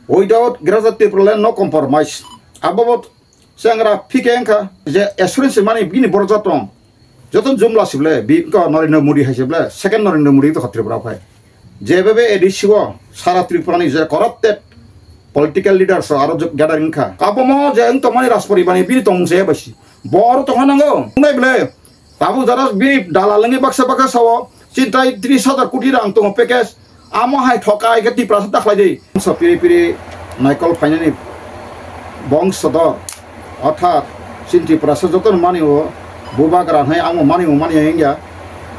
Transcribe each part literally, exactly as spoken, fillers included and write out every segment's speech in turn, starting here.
Without Greater Tipraland, no compromise. Abo bo chengra phike wngkha je assurance mani bini borok jatong. Joto jumla sible, bi ko Narendra Modi hai sible, second Narendra Modi to Tripura phai. J B B A D C o sara Tripura ni je corrupted political leaders aro gathering kha. Abo mo je wng tongmani Rajpuri bani bini tong je baisi. Bor tong nango. Nai ble. Tabuk jara bini dalal wngwi baksa baksa sao, chintai tris hajar koti rang tongo package, amo hai thokai khe Tiprasa ta khlai di. So piri piri naikol phainani bongsodor, orthat chin Tiprasa joto mani o bubagra hai amo mani o mani ya.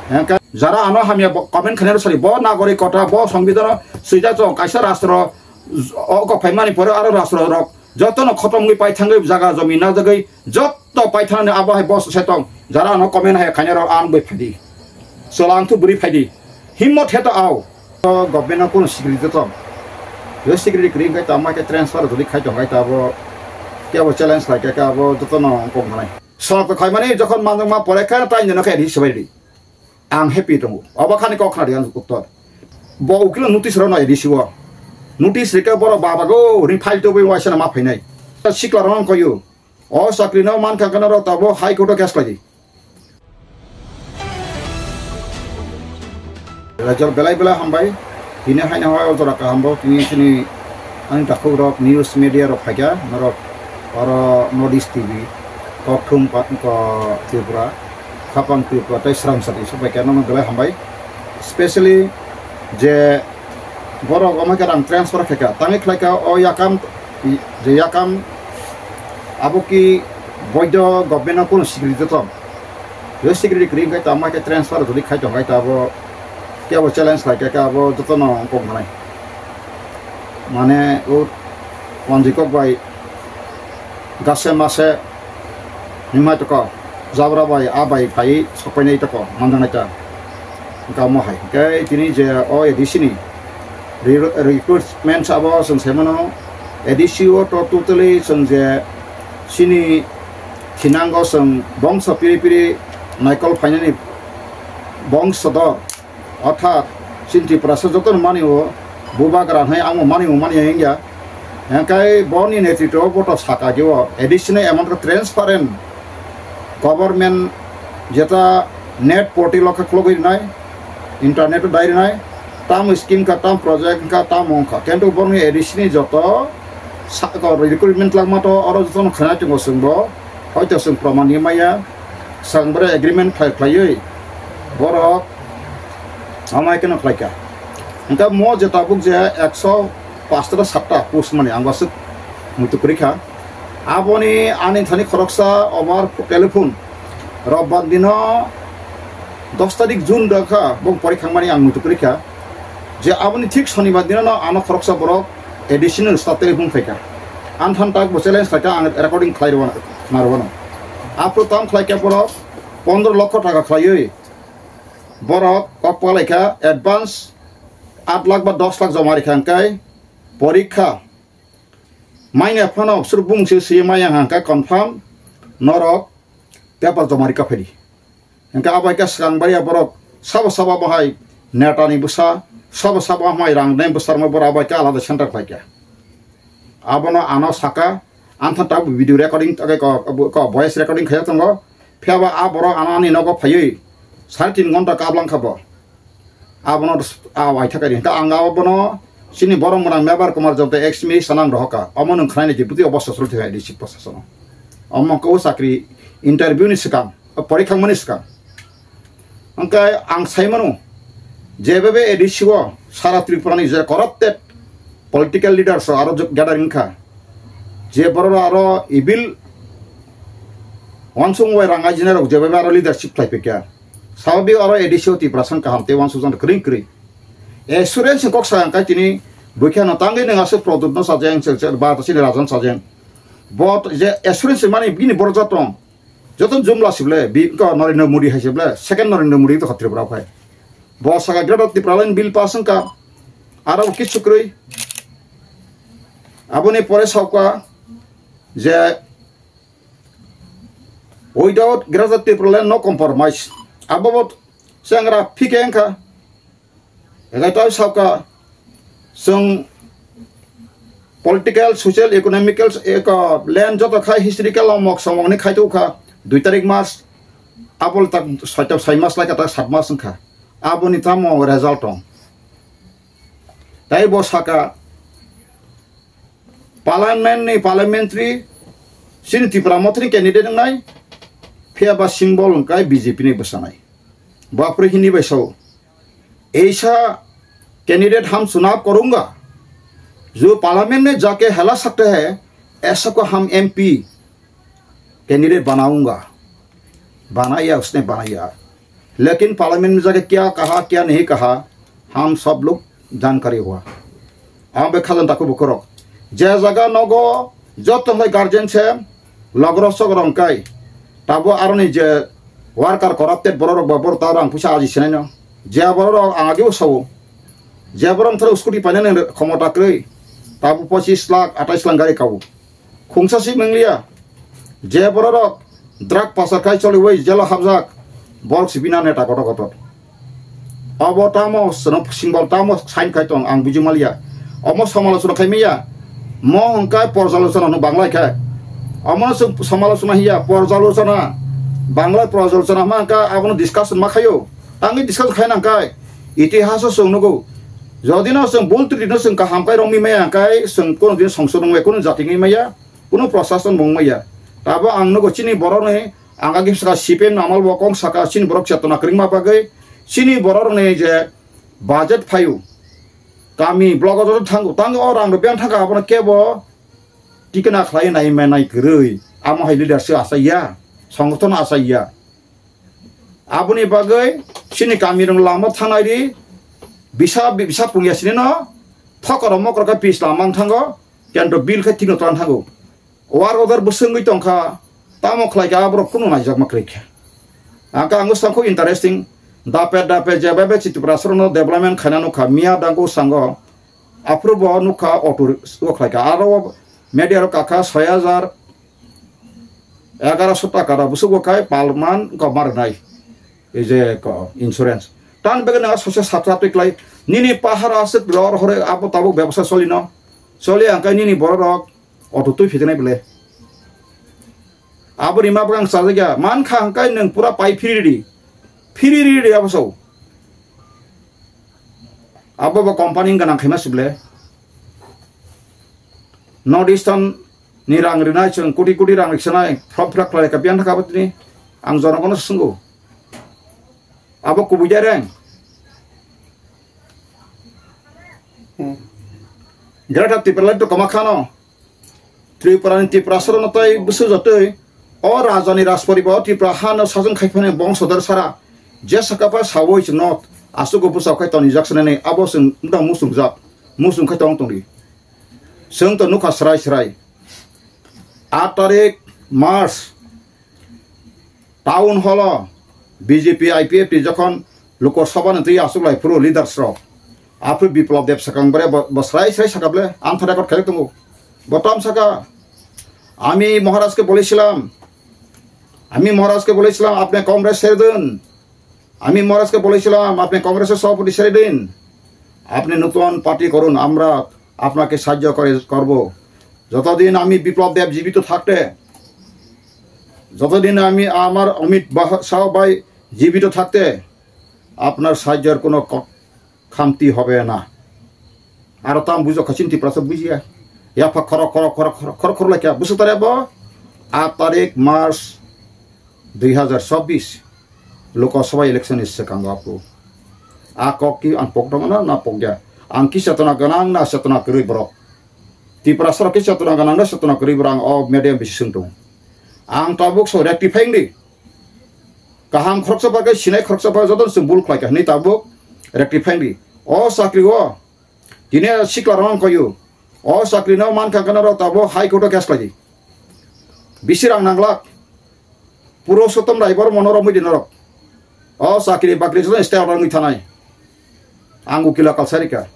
Engka jara ano hamya bo-, comment khainai sari bo nagori kota bo songbidano swijak chong kaisa rastro o kok phaimani pore aro rastro rok jotono khotongwi paithangwi jaga jomi najagwi jotto paithanani abo hai boss setong. Jara ano comment hai khainai rok ang bai phaidi. Sola ang thu buri phaidi. Himmot heto au. Government no kono security to. Yo security kri khai ta mai ke transfer duli khai tong khai ta abo. Ke abo challenge khai ke abo jotono kok manai. Sola to khai mani jokhon manjak ma pore khai ta injeno khai di sebai di. Ang happy tongo. Obo khani kok khna di ang uttor. Bo ukilo notice rw no A D C o. Notice rika borok baba go ring file to bai waisa na ma phainai. Sikla rong koyu. O chakri no man kha kana ro tabo High Court o case khlai di. Belai jor belai belai hambai. Tini haina hoi o jora kaham bo tini tini ani takhuk rok news media rok phaikha norok oro North East T V, Kokthum pa-, ko Tripura, Khapang Tripura tei Sramsati subai kha nono belai hambai. Specially je borok omo khe rang transfer khaikha, tangwi khlaikha o yakam, je yakam abo ki boido government no kono security tong. Yo security kri khai ta mai khe transfer jodi khai tong khai ta abo ke abo challenge khlai khe abo jotono kok manai. Mane o wanjwi kok bai gase mase himai toko jabra bai a bai phai sokpainai toko manjaknai ta. Hingke omo hai hingke tini je o A D C ni re-, recruitment abo chwng sai mano, A D C o to totally chwng je chini thinango chwng bongso piri piri naikol phainani bongsodor, orthat chini Tiprasa jotono mani o bubagra hai amo mani o mani hingya. Hingke boni netritwo bo to saka je o A D C ni emon transparent government jeta net portal o khe khulogwi rinai, internet o dai rinai, tam scheme kha, tam project kha, tam wng kha. Kintu borokni A D C ni joto sa-, ko recruitment langma to oro jotono khwnai tongo chwng bo, hoito chwng proman ni maya, chwng bore agreement khlai khlaiwi borok amai keno khlai kha. Hingke mo je tabuk je ekso pasta satta post mani ang aswk muitu kwrwi kha. Aboni ani thani khoroksa obar telephone Robbar dino dos tarik June da kha, bo pori khangmani ang muitu kwrwi kha. Je aboni thik Shonibar dino no ano khoroksa borok additional staff telephone khai kha. Ang than tak bo challenge khai kha, ang recording khlai rwano, khna rwano. Apro tam khlai kha borok pondro lokho taka khlaiwi borok kok palai kha advance aat lakh ba dos lakh joma rikha hingkai porikha. Maina phano suru bumung se swi maya hangka confirm norok paper joma rika phaidi. Hingke abo hai khe swkang bariya borok sabo sabo bo hai neta ni bwsa, sabo sabo bo hai rang nai bwsa rwma borok abo hai khe alada center khlai kha. Abono ano saka, ang than tabuk video recording, ko, ko, ko voice recording khai tongo. Phiya ba a borok ano ani nogo phaiwi sare tin ghonta kablang kha bo. Abono a waithak kari. Hingke ang abono chini borok mwnang Mebar Kumar Jomta ex minister nang rohoka. Omo nwng khnaina je bwtwi obosta chwlwi thangkha A D C prosasono. Omo khe o chakri interview ni swkang, porikha wngmani swkang. Hingke ang sai mano, J B B A D C o sara Tripura ni je corrupted political leaders aro gathering kha. Je borok aro evil wansung wai rang ajina rok J B B aro leadership khlai phaikha. Sababik aro A D C o Tiprasa kaham tei wansukjak kwrwi kwrwi. Assurance ni kok sa ang kai tini bwkha no tangwi nwng aswk Pradyut no sajeng, se, se, ba to sini Rajan sajeng. Bo to je assurance mani bini borok jatong. Joto jumla sible, bi ko Narendra Modi hai sible, second Narendra Modi to Tripura phai. Bo saka Greater Tipraland bill pass wngkha. Aro kichu kwrwi. Aboni pore sauka je without Greater Tipraland no compromise. Abo bo chengra phike wngkha. Egaitao sauka chwng political, social, economical, eko, land joto khai historical omok somok ni khai tongkha. Dui tarik mas, abol tak soita sai mas lai kata sat mas wngkha. Aboni tamo result tong. Tai bo saka, parliament ni parliamentary, chini Tipra Motha ni candidate wngnai, phiya ba symbol wngkai B J P ni bwsanai. Bapre hini bai sao. Aisa candidate ham chunav karunga. Jo parliament mein jaake hela sakte hai, aisa ko ham M P candidate banaunga. Banaya, usne banaya. Lekin parliament mein jaake kya kaha, kya nahi kaha, ham sab log jankari hua. Ang be khajan taku bukurok. Je jaga nogo joto hai guardian se logro sogro wngkai. Tabo aroni je worker corrupted bororok ba bor ta rang puisa aji sinai no. Je bororok ang agi usau. Je borok tharo scooty painani khomota kwrwi. Tabo pochis lakh, atais lakh gari kau. Khungsa si mangliya. Je bororok drug pasar khai choliwi jelo habjak. Borok si bina neta kotor kotor. Obo tamo sono symbol tamo sign khai tong ang buji maliya. Omo samalochona khai maya. Mo hwnkai porjalochona no banglai khe. Omo se samalochona hiya porjalochona. Banglai porjalochona ma hwnka abono discussion ma khayo. Tangwi discussion khai nang kai. Itihaso chwng nugo. Jodi no chwng bul triti no chwng kaham kai romwi maya hwnkai chwng kono din songsod wngwi kono jati wngwi maya. Kono prosason mung maya. Tabo ang nugo chini borok ni ang agi saka C P M namal bo kong saka chini borok chetona kwrwngma bagwi chini borok ni je budget phaio. Kami blogo joto thango, tango o rang rok biyang thangkha abono kebo tikna khlai nai manai kwrwi. Amo hai leader se achaiya, songgothon achaiya. Aboni bagwi chini kami rok lama thangnai ri bisa, bisa pungya sini no thokoro mokoro khe pis lama wng thango, kento bill khe tino tlan thango. War order bwswngwi tongkha, tamo khlai kha aborok kunu naijakma kwrwi kha. Ang kha ang swkang khub interesting, dape dape jebabe Tiprasarokno development khaina nukha, miya dango sango, aphuru bo nukha auto o khlai kha, aro media rok kakha soi hajar egaroso taka da bwswk bo khai palman kok ma rwnai. Ei je ko insurance. Tan begini sose satra twi klai, nini pahara aswk ror hore abo tabuk bebsa solino. Soli ang khe nini borok rok auto twi phijaknai bwle. Abo rima bwkang chajak ya. Man kha hwnkhe nwng pura pai phiri ridi. Phiri ridi abo sao. Abo bo company gwnang khaima si bwle. North Eastern ni rang rinai chwng koti koti rang riksanai. Form fill up khlai ka biyan thaka abo tini. Ang jonogono swngo. Abo kubui dereng. Hmm. Greater Tipraland to koma khano. Tripura ni Tiprasarokno tei bwswk jotoi o raja ni rajporibar o Tripura hano sajwng khai phani bongsodar sara je saka pa sawi chwngno aswk o bwsao khai tonijak swnani abo chwng wngtang muchungjak muchung khai tong tongdi. Chwng to nukha srai srai. Aat tarik March Town hall o B J P I P F T jokhon Lok Sabha ni twi achuk lai phuru leaders rok. Aphuru Biplab Deb swkang bre bo, bo srai srai saka ble, ang khe record khailai tongo. Bo tam saka, "আমি মহারাজকে বলেছিলাম, আমি মহারাজকে বলেছিলাম, আপনি কংগ্রেস ছেড়ে দিন। আমি মহারাজকে বলেছিলাম, আপনি কংগ্রেসের সভাপতি ছেড়ে দিন। আপনি নতুন পার্টি করুন, আমরা আপনাকে সাহায্য করে, করব। যতদিন আমি বিপ্লব দেব জীবিত থাকতে, যতদিন আমি আমার অমিত বাহ-, শাহ ভাই জীবিত থাকতে আপনার সাহায্যের কোনো ক-, খামতি হবে না।" Aro tam bujo kachin Tiprasa bujiya. Yapha khoro khoro khoro khoro khoro khoro laikha. Busu tare bo. Aat tarik March dui hazar chobbish Lok Sabha election ni swkango aphuru. A kok ki ang pok tongna na pokya. Ang ki chetona gwnang na chetona kwrwi borok. Tiprasarok ki chetona gwnang na chetona kwrwi borok ang o media bisi swng tongo. Ang tabuk so rectifying di. Kaham khoroksa bagwi sinai khoroksa bagwi joto chwng bul khlai kha hinwi tabuk rectifying di. O chakri o tini sikla rok wng koyu. O chakri no man kha kana rok tabuk High Court o case khlai di. Bisi rang nanglak. Puro sotom rai bor mono romwi di norok. O chakri bakri joto stay order wngwi thanai. Ang ukila kalsarika.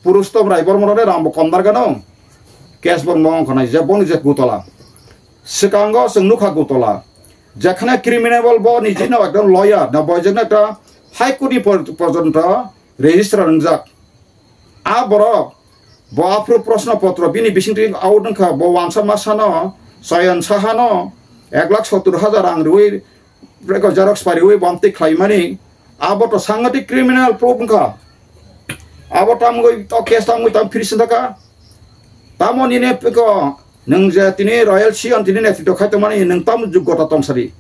Purustom Rai Bormorokni rangbo komdar gano. Case bo wng khanai je boni je gutola. Swkango chwng nukha gutola. Jekhane criminal bo nijino ekdom lawyer na boyjwkno ekta High Court ni por-, porjonto registrar wngjak. A borok Bo aphuru proshno potro bini bisingtwi out wngkha, bo wansa masano, Chayan Sahano ek lakh sottur hajar rang rwi, reko xerox pariwi bo amtwi khlaimani, abo to sangatik criminal proof wngkha. Abo tamgwi to case tamgwi tam phiri sindaka. Tamo nini piko nwng je tini royal si on tini netrito khai tongmani nwng tam jugota tongsari.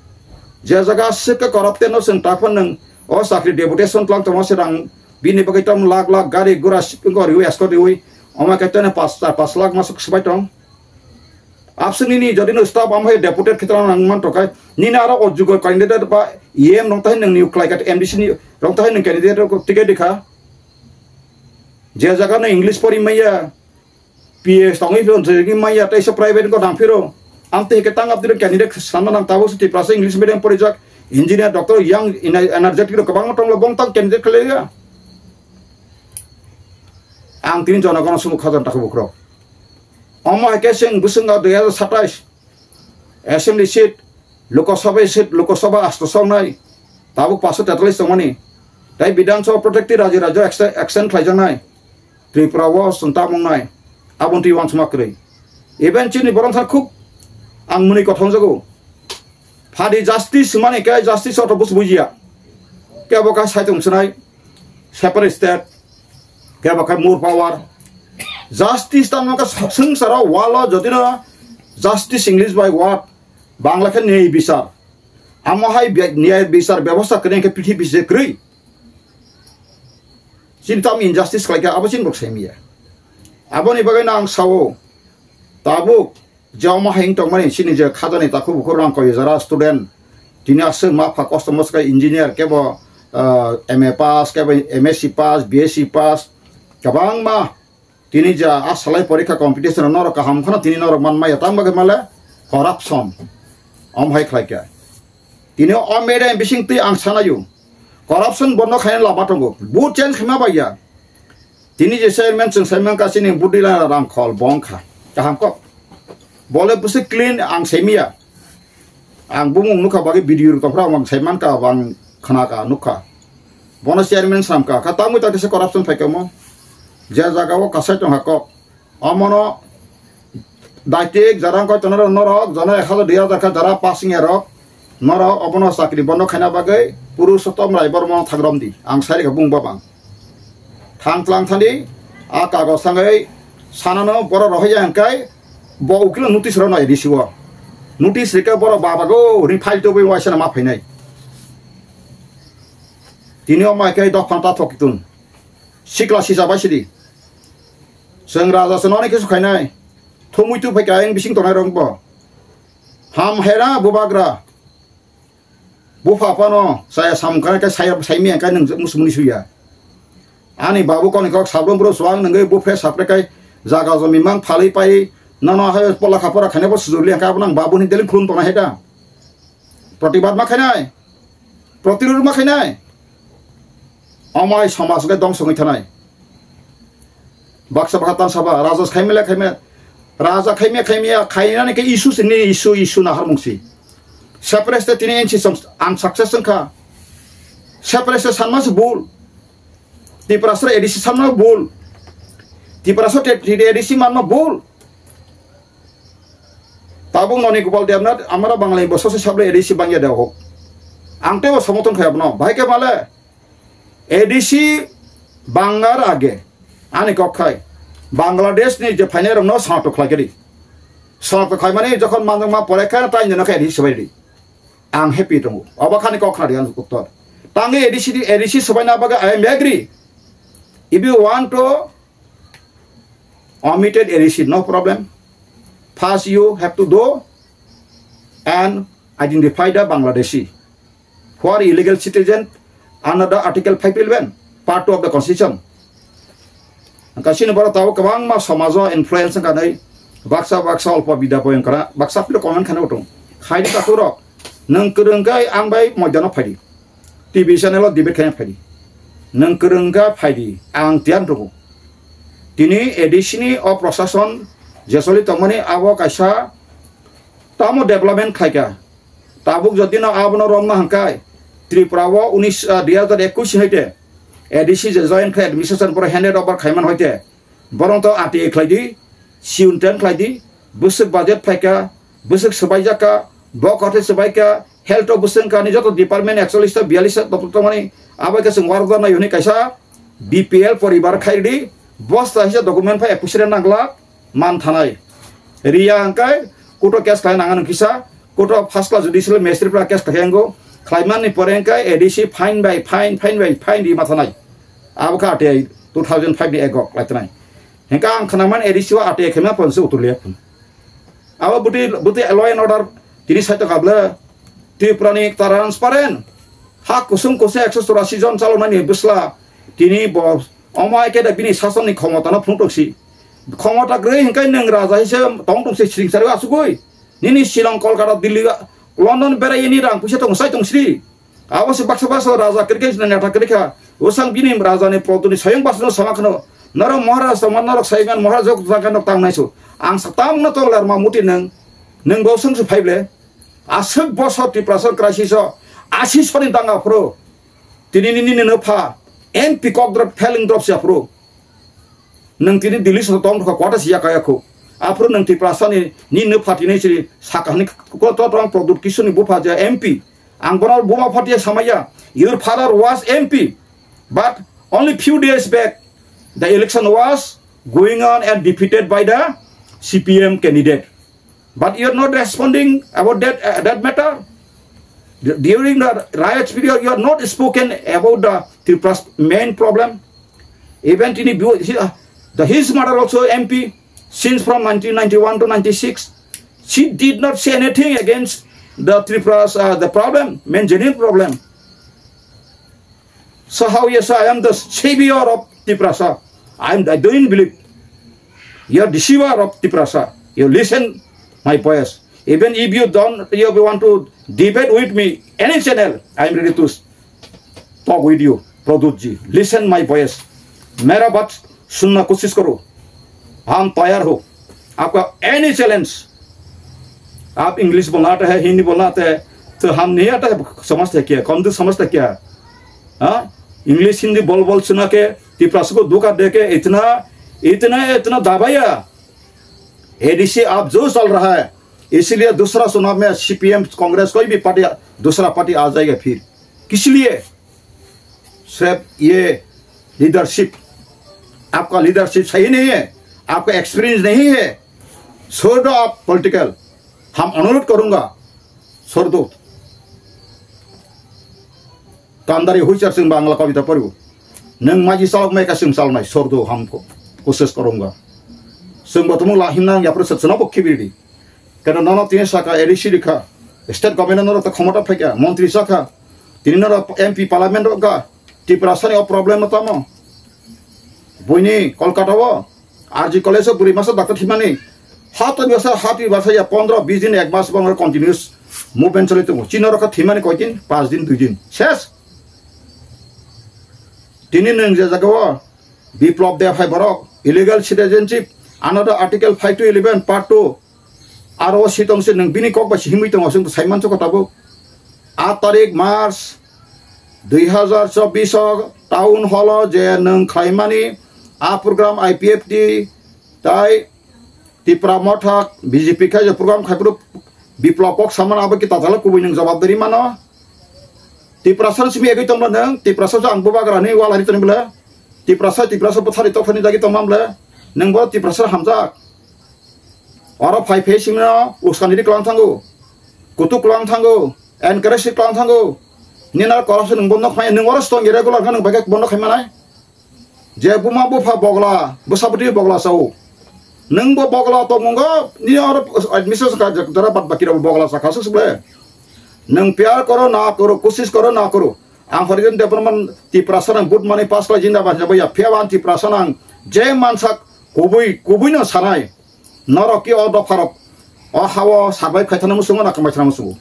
Je jaga sikka corrupted no chwng taphon nwng o chakri deputation tlang tongma se rang bini bagwi tam lakh lakh gari gura sipingo riwi escort riwi oma kaitane pas pas lakh masuk swbai tong. Abswk nini jodi no staff amhai deputed khetra nang man tokai nini aro o jugo candidate ba E M rong tahai nwng ni uklai kat M D C ni rong tahai nwng candidate rok ticket dikha. Je jaga no English pori maya, P S tongwi phiro, jegi maya, teisa private ko nang phiro. Amte ke tang abdi candidate sama nang tabo se Tiprasa English medium pori jak, engineer, doctor, young, ina-, energetic rok kwbangma tonglo, bong tang candidate khlaiya. Ang tini jonogono sumuk khajan takhu bukrok. Omo hai ke seng bwswng dui hajar satais. Assembly seat, Lok Sabha seat, Lok Sabha asto songnai, tabuk paso tetallis tongmani. Tai Bidhan Sabha protecti raji rajo extend khlaijaknai. Tripura o chwng tabuk nai. Aboni twi uansukma kwrwi. Even chini borok thar khub ang mwnwi kothom jago. Phadi justice hwnmani khe justice auto bus bujiya. Kebo kha saitung swnai. Separate state, kebo khe more power. Justice tamo khe swngsaro walo jotino justice English bai word, Bangla khe nyai bichar. Amo hai be-, nyai bichar bebosta kwrwi khe prithibi se kwrwi. Chini tamo injustice khlai khe abo chini rok saimiya. Aboni bagwi no ang sao, tabuk je omo hai wng tongmani chini je khajani takhuk bukhuk rang koi jara student, tini aswk ma pha kosto moske engineer kebo, ah, M A pass, kebo M S C pass, B S C pass, kwbangma tini je a salai porikha competition norok kaham kheno tini norok man maya tang bagwi male corruption. Omo hai khlai khe. Tini o media bising twi ang sanayo, corruption bondo khaina lama tongo. Vote change khaima bai ya. Tini je chairman chwng saiman ka chini budi la rang khol bong kha. Kaham kok. Bole busi clean ang saimiya. Ang bumung nukha bagwi video rok tongphra ang saiman ka bang khna ka nukha. Bono chairman sam ka. Ka tamui ta kisa corruption phai kamo. Je jaga o kasai tong ha kok. Omono daitik jara wngkha tongnai rok norok, jana ek hajar dui hajar khe jara pass wngya rok norok obono chakri bondo khaina bagwi Purushottom Rai Borma thangrom di. Ang sai rikha bung babang. Thang tlang thani a kagos thangwi sanano borok rohorya hwnkhe bo ukilo notice rwno A D C o. Notice rikhe borok babago ring file tubui waisana ma phainai. Tini o mai khe dophan ta thok tun. Sikla sisa bai sidi. Chwng raja se noni kisu khainai. Thumui tu phai kaiyang bising tongnai rok bo. Ham hera bubagra. Bupha phano saya samkana khe saya saimi ang khe nwng musumuni suya. Ani babu koni kok sabrum bro suang nwngwi buphe sapre kai jaga jomi mang phalwi pai nono hai pola khapora khainai bo sujurli ang khe abo nang babu ni delin khulum tongnai hai da. Protibad ma khainai. Protirud ma khainai. Amai samaj khe dong songwi thanai. Baksa bakha tan saba, raja khaimele khaime, raja khaime khaimya khainani khe issue sini issue, issue na harmung si. Separate tini N C song unsuccess wngkha. Separate sanma se bul. Tiprasra A D C sanma bul. Tiprasra te, te A D C manma bul. Tabuk noni Gopal Debnath amara Bangla ni bosose sable A D C bangya de hok. Ang tebo somotong khaibno. Bahai ke male A D C bangar age ani kok khai Bangladesh ni je phainai rok no sanato khlai kedi. Sanato khai mani jokhon manjak ma pore khai tai nino khai A D C bai di. Ang happy tongo. Obo khani kok khna di ang uttor. Tangi A D C di, A D C sabai na baga I am agree. If you want to omitted A D C, no problem. First you have to do and identify the Bangladeshi who are illegal citizen under the Article five eleven, Part two of the Constitution. Ang kasini borok tabuk kwbangma somajo influence wngkha nai baksa baksa olpo bida poyong kana baksa pilo comment khana utung. Khaidi takhurok nwng kwrwng khe ang bai moidano phaidi. T V channel o debate khaina phaidi. Nwng kwrwng khe phaidi. Ang tiyang tongo. Tini A D C ni o prosason jesoli tongmani abo kaisa tamo development khlaikha. Tabuk jodi no abono romna hwnkhai Tripura o unis, ah, dui hajar ekush hoite A D C je join khe administration pore handed over khaiman hoite Borok to R T I khlai di, siun ten khlai di, bwswk budget phaikha, bwswk swbaijak kha, bo kothe swbaikha, health o bwswk kani joto department ekchollish ta biyallish ta doptor tongmani, abo khe chwng warok nai hwnwi kaisa B P L poribar khai di, bosta hisa document phai ekusire nangla man thanai. Riya hwnkhe kuto case khlai nangan kisa, kuto first class judicial magistrate pra case khlai ango, khlaimani pore hwnkhe A D C fine by fine, fine by fine ri ma thanai. Abo kha R T I two thousand five ni ego khlaitnai. Hingke ang khnaman A D C o atai khema ponse utulia phun. Abo buti, buti law and order tini saito kable. Tripura ni transparent. Ha kusung kusung ekso chorasi jon chalonani bwsla. Tini bo omo aike da bini sason ni khomota no phung tongsi. Khomota kwrwi hingke nwng raja hise tong tongsi sring sari asugui. Nini Shillong, Kolkata, Delhi, London berai ni rang puisa tong sai tong sri. Abo se baksa baksa raja kwrwi khe neta kwrwi kha. Bwsang bini raja ni prodot ni sayang baksa no sama khno. Norok Maharaj tongma norok sayang Maharaj jok jaga nok tang naisu. Ang sa tamno tong lar ma muti nang. Nang bo sung su phaible. Aswk bosor Tiprasa crisis o. Asi soni danga phro. Tini nini nino pha. M P kok drop failing drop sia phro. Nwng tini Delhi soro tong kha kwta si yakaya khu. Aphuru nwng Tiprasa ni, ni nwng phatinai siri saka hwnwi ko to tong Pradyut Kishore ni bupha je M P. Ang bono buma phatia samaya. Your father was M P. But only few days back, the election was going on and defeated by the C P M candidate. But you are not responding about that, uh, that matter. D-, during the riots period, you are not spoken about the Tipra's main problem. Even tini bu-, he, uh, the, his mother also M P since from nineteen ninety-one to ninety-six. She did not say anything against the Tipra's, uh, the problem, main genuine problem. So how you say, "I am the savior of Tiprasa"? I am, I don't believe. You are deceiver of Tiprasa. You listen my voice. Even if you don't, you want to debate with me, any channel, I am ready to talk with you, Pradyut ji. Listen my voice. मेरा बात सुनना कोशिश करो। हम तैयार हो। आपका any challenge, आप English बोलना आता है, हिंदी बोलना आता है, तो हम नहीं आता है, समझते क्या, कौन तो समझते क्या? हाँ? English, हिंदी बोल बोल सुना के, तिपरास को धोखा दे के, इतना, इतना, इतना दबाया। A D C आप जो चल रहा है, इसीलिए दूसरा चुनाव में C P M, कांग्रेस, कोई भी पार्टी, दूसरा पार्टी आ जाएगा फिर। किस लिए? सिर्फ ये लीडरशिप, आपका लीडरशिप सही नहीं है, आपका एक्सपीरियंस नहीं है, छोड़ दो आप पॉलिटिकल। हम अनुरोध करूंगा, छोड़ दो। Kandari huichar chwng Bangla kobita poribo. Nwng maji chalok mai ka chwng chalnai, sordo ham ko-, koshish korunga. Chwng bo tumung la himna ang yapre se chwngno bo khibiri di. Keno nono tini saka A D C rikha, state government norok ta khomota phaikha, montri sakha, tini norok M P parliament rok ka, Tiprasa ni o problem no tamo. Buini Kolkata o, R G College o bwrwi masa doctor thimani. Hati basa, hati basa ya pondro bis din ek mas bong continuous movement choli tongo. Chini oro kha thimani koi din, pas din, dui din. Ses. Tini nwng je jaga o Biplab Deb hai borok illegal citizenship, another article five to eleven part two. Aro sitong se nwng bini kok bai sihimwi tongo, chwng sai mancho kho tabuk. Aat tarik March dui hazar chobbish o town hall o je nwng khlaimani a program I P F T tai Tipra Motha B J P khai je program khai phuru Biplab kok samano abo ki tatala kubui nwng jawab dari mano. Tiprasa simi egwi tongma nwng, Tiprasa ang bubagra ni wala ri toni bwle. Tiprasa, Tiprasa bwthari tokthani dagi tongma bwle. Nwng bo Tiprasa hamjak. Oro phai phai singno uskani ri klang thango. Kutuk klang thango. Encourage klang thango. Nina corruption nwng bondo khai, nwng oro stong regular kha nwng bagek bondo khai manai. Je buma bupha bogla, bwsabwtwi bogla sao. Nwng bo bogla tongmungo, ni oro admission ka jara bad baki rok bogla sakha se sukle. Nwng pyar koro na koro, kosis koro na koro. Ang Horijin Debbarman Tiprasa nang but mani pas khlai jinda ba ya phiya wan Tiprasa nang je mansak kubui, kubui no sanai. Norok ki o dopharok o hao survive khai thana musungo na kamai thana musungo.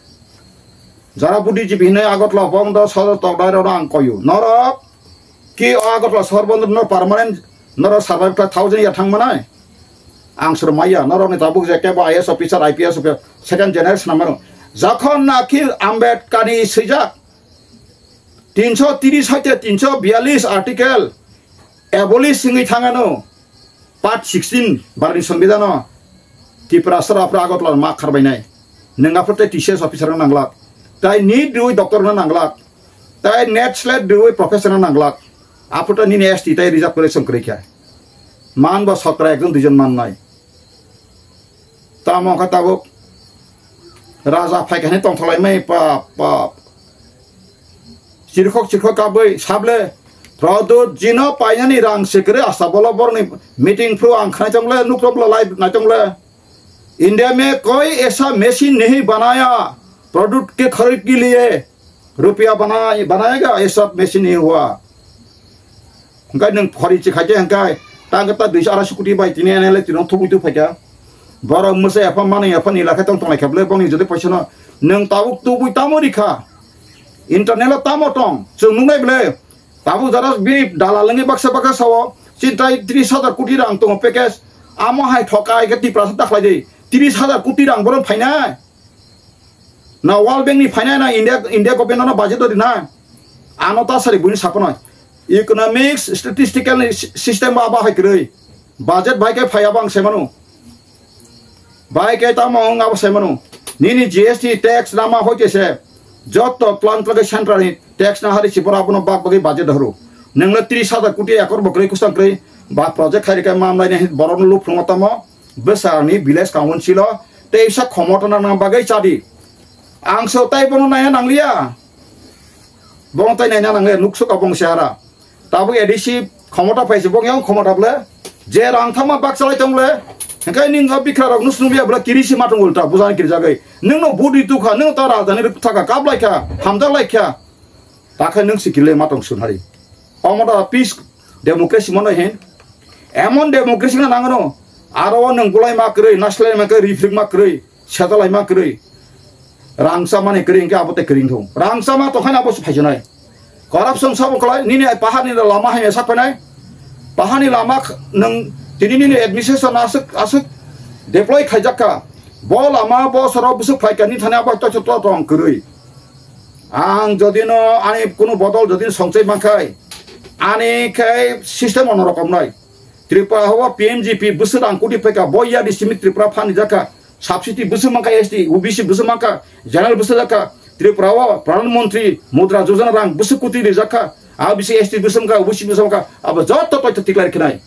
Jara budi jibi hinai Agartala bong do sodor tokdai rok ang koyu. Norok ki o Agartala sorbondro no permanent norok survive khai thousand year thang manai. Ang sur maya norok ni tabuk je kebo I A S officer, I P S officer, second generation amaro. Jokhon naki Ambedkar ni swijak tinsho tiris hoite tinsho biyallis article abolish wngwi thangano. Part sixteen barni Songbidhano Tiprasa rok aphuru Agartala ma kharbainai. Nwng aphuru tei T C S officer no nanglak. Tai NEET rwi doctor no nanglak. Tai NET slet rwi professor no nanglak. Aphuru ta nini S T tai reserve kwrwi chwng kwrwi kha. Man bo sokra ekjon duijon mannai. Tamo kha tabuk raja phaikha hinwi tongthokhlaimai pa, pa. Chirkhok chirkhok kabui sable Pradyut jino painani rang se kwrwi asta bolo borokni meeting phuru ang khnai tongle nuktok lo live nai tongle. India mein koi aisa machine nahi banaya, Pradyut ke kharid ke liye rupiya banaya, banayega, aisa machine nahi hua. Hwnkhe nwng phori chi khaikhe hwnkhe tang ta duiso araso koti bai tini N L A tini thubui tu phaikha. Borok mwsa yapha manwi yapha ni lakhe tong tonglai kha bwle bongni jodi paisa no nwng tabuk tubui tamo rikha. Internal o tamo tong chwng nuknai bwle. Tabuk jara bini dalal wngwi baksa baksa sao, chintai tris hajar koti rang tongo package. Amo hai thoka hai khe Tiprasa ta khlai di. Tris hajar koti rang bono phainai. Na World Bank ni phainai na India, India government no budget o rinai. Ano ta sari buini saponai. Economics, statistical ni si-, system ba, ba hai kwrwi. Budget bai khe phai abo ang sai mano. Bai khe tamo wng abo sai mano. Nini G S T tax nama hoite se. Jotto tlang tlang central ni tax na hari si bora abono bak bagwi budget horo. Nengla tris hajar koti ekor bo kwrwi kusang kwrwi. Ba project khai rikha mamlai ni borok no luphlungo tamo. Bwsarni village council o teisa khomota nang bagwi chadi. Ang so tai bono naina nangliya. Bono tai naina nangliya, nukso ka bong sehara. Tabuk A D C khomota phaise bong yang khomota ble. Je rang thama bak chalai tong ble. Hingkai ning o bikra rok nus nubya ble kiri si matong ulta bujang kiri jagai. Ning no budi tukha, ning ta rajani thaka kap laikha, hamjak laikha. Takhe nwng sikile ma tong sunhari. Omo da peace democracy mano hin. Emon democracy na nangano. Aro nwng bulai ma kwrwi, naslai ma kwrwi, rifrik ma kwrwi, sedalai ma kwrwi. Rangsa mani kwrwi hwnkhe abo tei kwrwi thung. Rangsa ma tongkha abo se phaijanai. Corruption sabo kwlai, nini ai paharni lama hai sak phainai. Paharni lama k-, nwng tini nini administration aswk, aswk deploy khaijak kha. Bo lama, bo soro bwswk phaikha, ni thani abo to, to, to, tong kwrwi. Ang jodi no ani kunu bodol jodi songchai mankhai, ani khai system ono rokom nai. Tripura ho P M G P bwswk rang koti phaikha, bo ya di simi Tripura phani jakha, subsidy bwswk mankha S T, O B C bwswk mankha, general bwswk jakha, Tripura o Pradhan Mantri Mudra Yojana rang bwswk koti rijak kha, a bisi S T bwswk mankha, O B C bwswk mankha, abo joto toito tiklai khnai.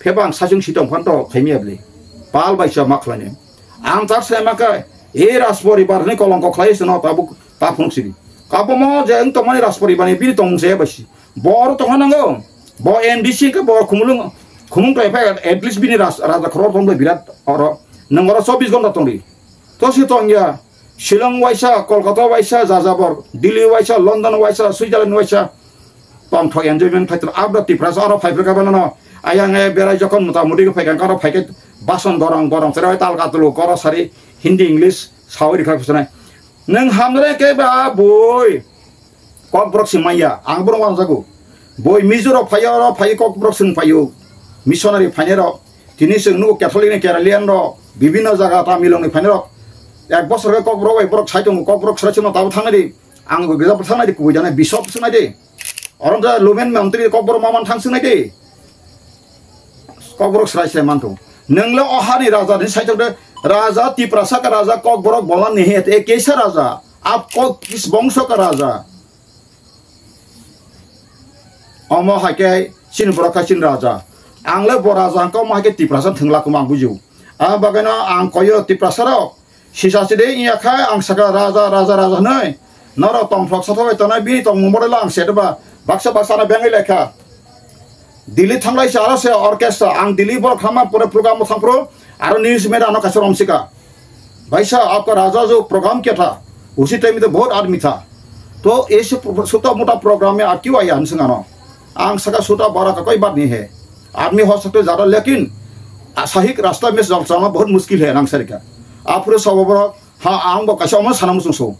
Phebang sachung sitong phan to khaimya bli. Pal bai cha ma khlaini. Ang tak sai ma kha, e Rajporibar ni kolongko khlai sino tabuk ta phunuk sidi. Kabomo je ang tongmani Rajporibar ni bini tongmung se basi. Bor tongna nango. Bo M D C ke bo khumulung khumung klai phai at least bini ras-, raja khorok tong birat oro. Nang oro chobbish ghonta tongdi. To si tongya. Shillong waisa, Kolkata waisa, Jajabor, Delhi waisa, London waisa, Switzerland waisa. Tongthok enjoyment phaitro abda Tiprasa oro phaiphru kha bano no. Ayang e berai jokhon mota muti khe phaikha oro phaikhe bason gorong gorong sere tal katulu koro sari Hindi English sawi rikha kusunai. Nwng hamre khe ba boi. Kokborok se manya, ang borok wangjago. Boi Mizo rok phai oro phai Kokborok se wng phaio. Missionary phainai rok. Tini chwng nugo Catholic ni Keralian rok, bibinno jaga Tamil rok ni phainai rok. Ek bosor khe Kokborok bai borok sai tongo, Kokborok srai sima tabo thangnai di. Ang bo gija bo thangnai di, kubui janai bisop se nai di. Oro ja lumen mantri Kokborok maman thang se nai di. Kokborok srai srai manthung. Nwngle o hani raja ni saichok de raja Tiprasa ka raja Kokborok bola nihi et e kesa raja. Ap kok kis bongso ka raja. Omo hai khe chini borok khai chini raja. Ang le bo raja wngkha omo hai khe Tiprasa thwngla kwma ang bujio. Ang bagwino ang koyo Tiprasa rok. Sisa side iya khai ang saka raja, raja, raja hwnwi. Norok tongthok sathok bai tongnai bini tongmung bodol ang sedeba. Baksa baksa no bengwi lekha. Delhi thanglai se aro se orchestra. Ang Delhi borok khama pore program o thangphuru aro news media ano kaisa romsika. Baisa, apka raja jo program kya tha? Usi time mein to bahut aadmi tha. To aise pro-, chota mota program mein aap kyun aaya? Hwn sing ano. Ang saka chota bada ka koi baat nahi hai. Aadmi ho sakte zyada, lekin a, sahi rasta mein chal-, chalna bahut mushkil hai, nang sarika. Aphuru sabo borok, ha, ang bo kaisa omo sana muchung so.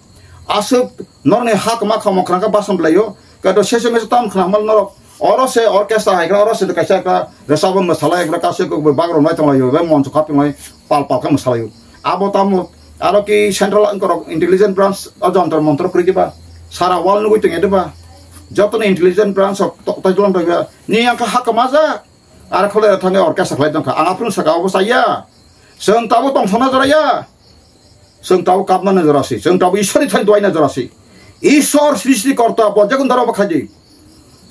Aswk norni hak ma kha mokhrang kha basan blaio. Kato sese mese tam khna mal norok. Oro se orchestra hai kha, oro se kaisa kha resabo mwsala ekra kaisa kok bagro nai tong laio, be moncho kap tong lai pal pal kha mwsalaio. Abo tamo aro ki central angkorok intelligence branch o jontor montor kwrwi diba. Sara world nugui tong diba. Joto ni intelligence branch o to, to, to, to, ni ang kha hak ma ja. Ar khole thangwi orchestra khlai tongkha. Ang aphuru saka obo chaya. Chwng tabuk tongthokna jora ya. Chwng tabuk kapnani jora si. Chwng tabuk Ishwarni thani duaina jora si. Ishwar srishti korta bo jekun daro bo khaidi.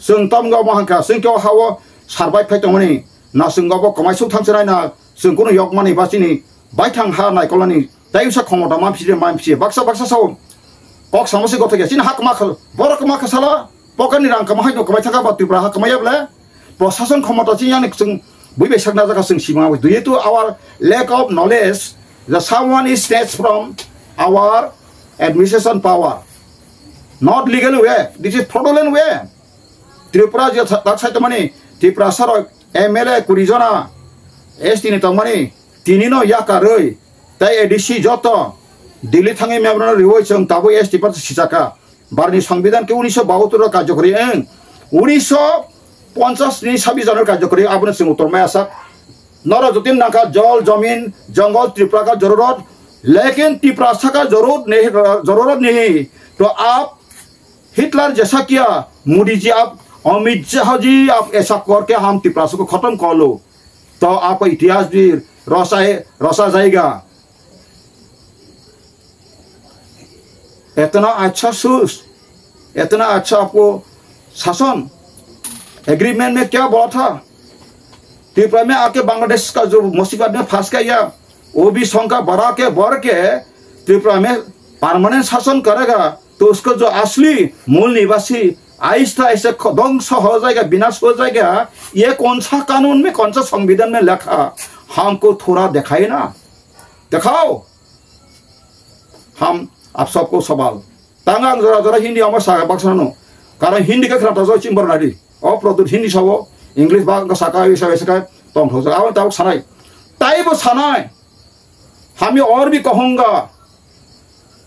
Chwng tamgo omo hangkha. Chwng khe o hao survive khai tongmani. Na chwng obo kwmai suk thangsinai na chwng kunu yokmani ba chini baithang ha naikolani. Tai usa khomota ma phisi ma phisi. Baksa baksa sao. Kok samo se gothok ya. Chini ha kwma khal. Borok kwma khasala. Pocket ni rang kwma hai no kwmai thaka ba Tripura ha kwmai ya ble. Prosason khomota chini yani chwng bui bai sakna jaka chwng sima. Due to our lack of knowledge, the someone is snatched from our administration power. Not legal way. This is fraudulent way. Tripura je tha-, tak sai tongmani, Tripura sarok M L A kuri jona S T ni tongmani, tini no yakarwi, tai A D C joto, Delhi thangwi memorandum riwi chwng tabuk S T party sijaka. Barni Songbidan khe unisho bahatur o karjokori wng. Unisho ponchas ni sabis January karjokori abono chwng uttor maya sak. Noro jotin nangkha jol, jomin, jongol, Tripura ka jorurot. Lekin Tripura saka jorur ne, jorurot nahi. To aap Hitler jaisa kiya, Modi ji aap, Amit Shah ji aap aisa kor ke hum Tripura ko khatam kar lo. To aapko itihas bhi rosa hai, rosa jayega. इतना अच्छा सोच, इतना अच्छा आपको शासन, एग्रीमेंट में क्या बोला था? त्रिपुरा में आके बांग्लादेश का जो मुसीबत में फंस गया, वो भी संख्या बढ़ा के, बढ़ के त्रिपुरा में परमानेंट शासन करेगा, तो उसको जो असली मूल निवासी आहिस्ता आहिस्ता ख-, ध्वंस हो जाएगा, विनाश हो जाएगा। ये कौन सा कानून में, कौन सा संविधान में लिखा? हमको थोड़ा दिखाइए ना, दिखाओ। Ham, aap sabko sabal. Tang ang jora jora Hindi ama saka baksa no. Karon Hindi khe khna ta joi chimbar nadi. O produt Hindi sabo, English ba ka saka, isa isa ka tong thok. Awan tabuk sanai. Tai bo sanai. Hami aur bhi kahunga.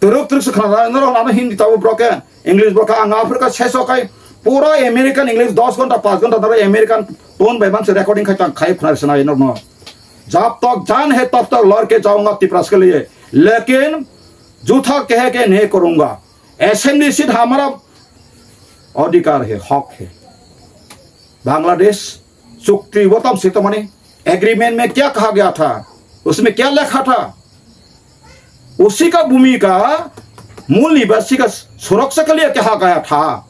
Turuk turuk se khna naro ano Hindi tabuk broken. English broken ang Africa seso kai. Pura American English dos ghonta, panch ghonta taro American tone bai manse recording khai tang khai khna sanai no no. जब तक जान है तब तक लड़ के जाऊंगा तिपरास के लिए, लेकिन झूठा कह के नहीं करूंगा। असेंबली सीट हमारा अधिकार है, हक है। बांग्लादेश चुक्ति वो तम से तो माने एग्रीमेंट में क्या कहा गया था, उसमें क्या लिखा था? उसी का भूमि का मूल निवासी का सुरक्षा के लिए कहा गया था,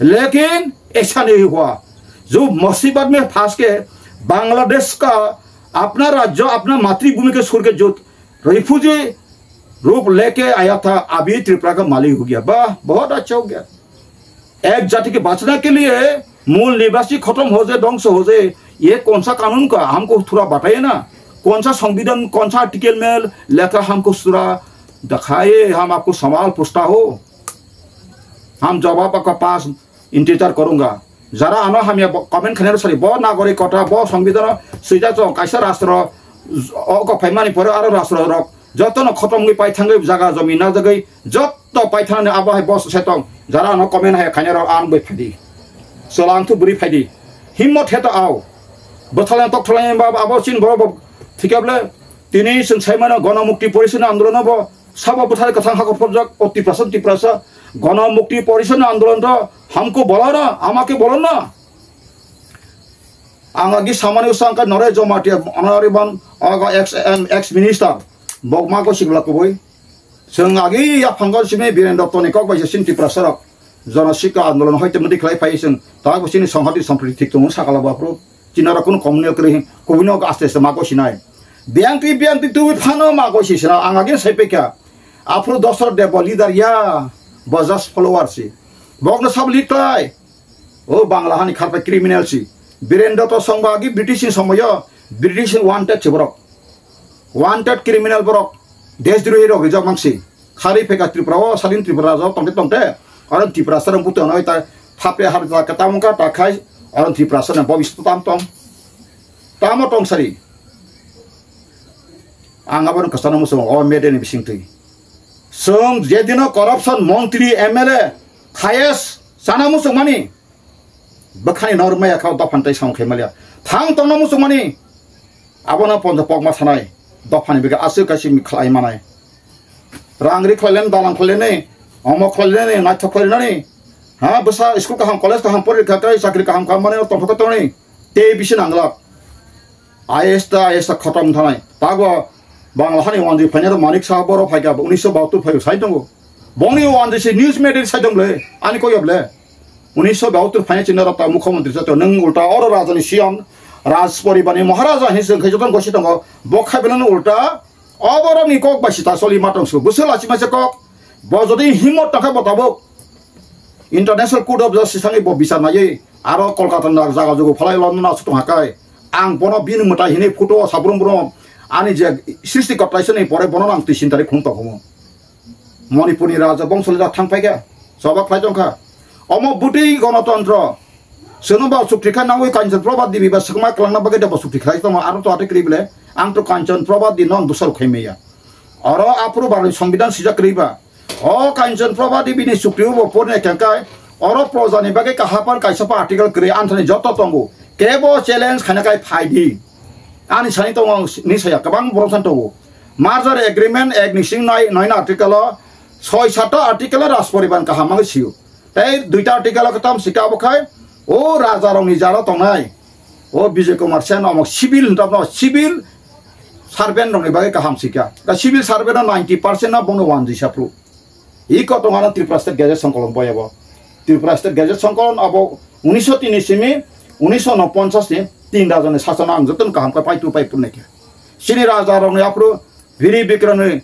लेकिन ऐसा नहीं हुआ। जो मुसीबत में फंस के बांग्लादेश का अपना राज्य, अपना मातृभूमि के छोड़ के जो रिफ्यूजी रूप लेके आया था, अभी त्रिपुरा का मालिक हो गया। वाह, बहुत अच्छा हो गया। एक जाति के बचने के लिए मूल निवासी खत्म हो जाए, ध्वंस हो जाए, ये कौन सा कानून का, हमको थोड़ा बताइए ना। कौन सा संविधान, कौन सा आर्टिकल में लिखा, हमको थोड़ा दिखाइए, हम आपको सवाल पूछता हो, हम जवाब आपका पास इंतजार करूंगा। Jara ano hamya bo-, comment khainai sari, bo nagorik kota, bo songbidhano swijak tong, kaisa rastro o kok phaimani pore aro rastro rok jotono khotom wngwi paithangwi jaga jomi najagwi jotto paithanani abo hai bo se tong. Jara ano comment hai khainai rok ang bai phaidi. Sola ang thu bwrwi phaidi. Himmot heto ao. Bwthalang tokthalang ba abo chin bo bo thikable tini chwng saimano Gono Mukti Porishad ni andolono bo sabo bwthai kwthang hako phobjak o Tiprasa Tiprasa Gono Mukti Porishad ni andolon to हमको बोला ना, আমাকে बोलो ना। Ang agi samani usang ka Naresh Jamatia, honorable, aga ex, em, ex minister, bok ma ko sigla kubui. Chwng agi ya phango simi Biren Dotto ni kok bai se sin Tiprasa rok. Jana sikha andolon hoite mudi khlai phai chwng. Ta bo sini songhati sompriti thik tongo sakala bapro. Chinara kono communal kri hin. Kubui no aste aste ma ko sinai. Biang ti, biang ti tu phano ma ko si sina. Ang agi sai pekha. Aphuru Dosrot Deb bo leader ya. Bo just follower si. Bok no sab lead khlai. O Bangla hani kharpai criminal si. Biren Dotto songba agi British ni somoyo British ni wanted si borok. Wanted criminal borok. Deshdrohi rok rijak mangsi. Khari pheka Tripura o salin Tripura rajao tongte tongte. Oro Tripura sarang buto noi ta thapre har ta kata mungka ta khai. Oro Tripura sarang bobi tam tong. Tamo tong sari. Ang abono kwchana muchungo o media ni bisingtwi. Chwng jedino corruption montri M L A khayes chana muchungmani bwkhani norok maya kha dophani tai samung khai maliya. Thang tongna muchungmani abono ponjo pokma sanai dophani bwkha aswk kaisa khlai manai. Rang ri khlailani, dalang khlailani, omo khlailani, naithok khlailani. Ha, bwsa school kaham, college kaham, pori kha, tei chakri kaham kaham manwi tongthok tongni. Tei bisi nanglak. I A S ta I A S ta khotom thanai. Tago Bangla hani wanjwi phainai rok Manik Saha borok phaikha, unisho bahattor phaiyo sai tongo. Bongni wanjwi se news media sai tong le, ani kok ya ble. Unisho bahattor phainai chini rok ta mukhyamantri sa tongo. Nwng ulta oro rajani siyam, Raj poribarni Maharaja hinwi se wngkhe jotono gosi tongo. Bo khai belano ulta o borokni kok bai sita soli ma tong su. Bwswk lachimasa kok. Bo jodi himmot tongkha bo tabuk International Court of Justice thangwi bo bichar naiwi aro Kolkata ni jaga jugu phalai London aswk tongkha kai. Ang bono bini mwtai hinwi photo o sabrum brum ani je srishti kotai sani pore bono ang twi sintari khum tongkhomo. Manipurni raja bongso le thang phaikha, choba khlai tongkha. Omo bwtwi gonotontro. Chwngno ba chukti kha nangwi Kanchan Prabhat Devi ba swkma kwlangna bagwi da ba chukti khlai tongma aro to ate kwrwi bele. Ang to Kanchan Prabhat Devi no ang dusar khai maya. Oro aphuru barwi Songbidan sijak kwrwi ba. O Kanchan Prabhat Devi ni chukti bo porne kengkai. Oro projani bagwi kahapan kaisa pa article kwrwi anthani joto tongo. Kebo challenge khaina kai phai di. Ani sani tongo ang ni saya kwbang borok san tongo. Merger agreement ek ni sing nai, nai na article o soi sat ta article o Raj poriban kaham ang sio. Tei duita article o kwtam sika abo khai o raja rok ni jaro tongnai. O Vijay Kumar Sen omo civil hinwi tongno civil servant rok ni bagwi kaham sika. Da civil servant o ninety percent no bono wanjwi sapru. I kotong ano Tripura State Gazette Songkolon boyabo. Tripura State Gazette Songkolon abo unisho tini simi unisho no ponchas ni tin raja ni sasana ang jotono kaham khe pai tu pai purnaikha. Chini raja rok ni aphuru biri bikrani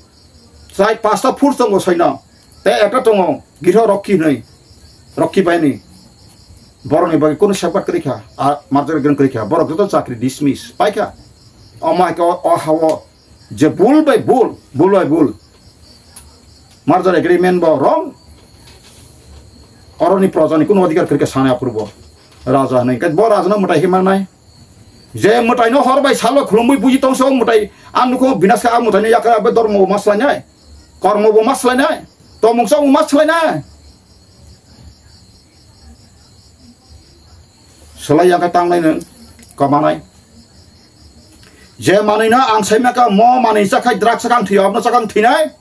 sai pasta phur tongo soino. Tei ekta tongo Girho Rokhi hinwi. Rokhi bai ni. Borok ni bagwi kunu sepat kwrwi kha. A merger agreement kwrwi kha. Borok joto chakri dismiss. Pai kha. O mai khe o, o ha o je bul bai bul, bul bai bul. Merger agreement bo wrong. Oroni proja ni kunu adhikar kwrwi kha sanai aphuru bo. Raja hinwi. Khe bo raja no mwtai hima nai. Je mwtai no hor bai salo khulumwi buji tong se o mwtai. Ang nukho binas kha a mwtai no yakra be dormo bo ma swlainai. Kormo bo ma swlainai. Tomung sa bo ma swlainai. Swlai yang khe tangnai nwng kwmanai. Je manwi no ang sai maka mo manwi chakhai drugs chakhang thwi abno chakhang thwinai.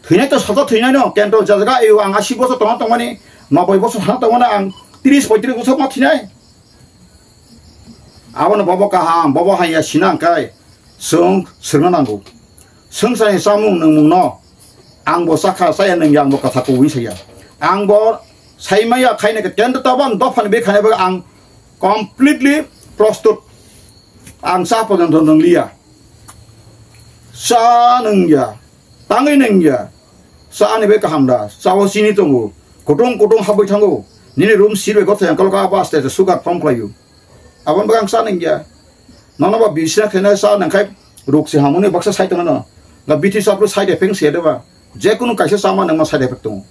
Thwinai to soto thwinai no kento jajaga eu ang asi bosor tongma tongmani noboi bosor thang tongmani ang tris poitris bosor ma thwinai. Abono bobo kaham, bobo haiya sina hwnkhe chwng swrwngna nango. Swngcharni chamung nwngmungno ang bo chakha chaya nwngya, ang bo kwtha kubui saya. Ang bo saimaya khaina khe tento tabang dophani bai khaina bagwi ang completely prostut. Ang cha pojonto nwngliya. Cha nwngya. Tangwi nwngya. Cha ani bai kaham da. Cha o chini tongo. Kutung kutung habwi thango. Nini room sir bai gotha yang kaloka abo aste aste sugar form khlaio. Aboni bagwi ang cha nwngya. Nono ba bisna khaina cha nangkhai ruk se hamoni baksa sai tongno. Ga bithi sapro side effect se deba. Je kunu kaisa chama nangma side effect tongo.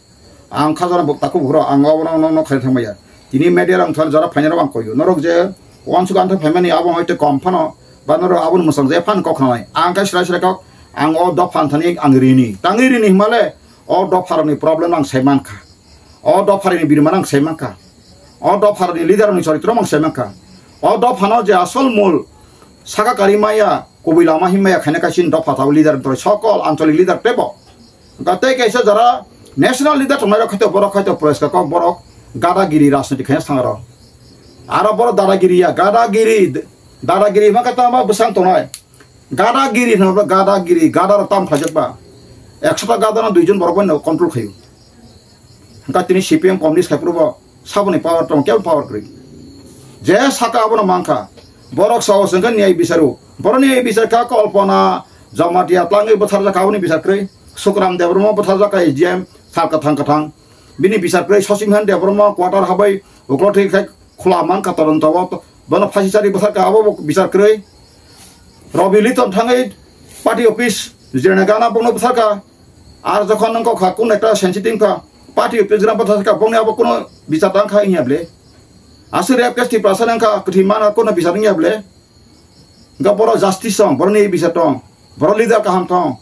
Ang khajana bo takhuk buro ang obono no no khaina thangmaya. Tini media rang thar jara phaina rok ang koyo. Norok je wansuk antha phaimani abo hoite kom phano ba norok aboni mwsang je phan kok khanai. Ang khe srai srai kok ang o dopha thani ang rini. Tangwi rini himale o dopha rokni problem ang sai mankha. O dopharani birman ang sai mankha. O dopharani leader ni choritro ang sai mankha. O dophano je asol mul saka kari maya kubui lama himaya khaina kaisa dopha tabo leader ni toroi sokol anchalik leader tebo. Ga tei kaisa jara national leader tongnai rok khaito borok khaito press ka kok borok gadagiri rajniti khaina thang aro. Aro borok dadagiri ya gadagiri dadagiri ma kata ma bwsang tongnai. Gadagiri hwnba gadagiri, gada rok tam khlaijak ba. Ekshota gada no duijon borok bai no control khaio. Hwnkha tini C P M communist khai phuru bo saboni power tong kebo power kwrwi. Je saka abono mankha. Borok sao sengkha niyai bicharu. Borok niyai bichar kha Kalpana Jamatia tlangwi bwtharjak kha aboni bichar kwrwi. Sukram Debbarma bwtharjak kha S D M sal kwthang kwthang. Bini bichar kwrwi Sosimhan Debbarma quarter habai uklo thwi khai khula mankha todonto o. Bono phasi chari bwthar kha abo bo bichar kwrwi. Robi Liton thangwi party office jirana gana bongno bwthar kha. Ar jokhon nang kok kha kun ekta sensitive kha party office gana bwthar kha bongni abo kuno bichar tang kha inya ble. Aswk rape case Tiprasa nang kha kwthwi mana kuno bichar inya ble. Ga boro justice tong, boro ni bichar tong, boro leader kaham tong.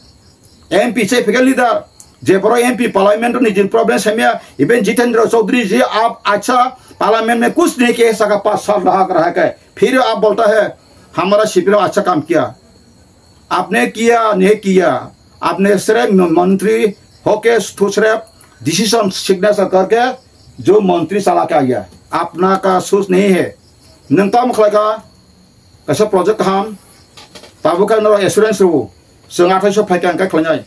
M P se phikhe leader, je boro M P parliament ni jin problem samya, even Jitendra Chaudhary ji aap acha parliament mein kuch nahi kiya, saka paanch saal raha, raha kya? Phir aap bolta hai, hamara C P M acha kaam kiya. Aapne kiya, nahi kiya. Aapne sirf mantri hoke to sirf decision signature karke jo mantri chala ke aaya. Apna ka soch nahi hai. Nwng tamo khlai kha, kaisa project kaham, tabuk khe norok assurance rwo, chwng athaiso phai kha hwnkhe khlainai.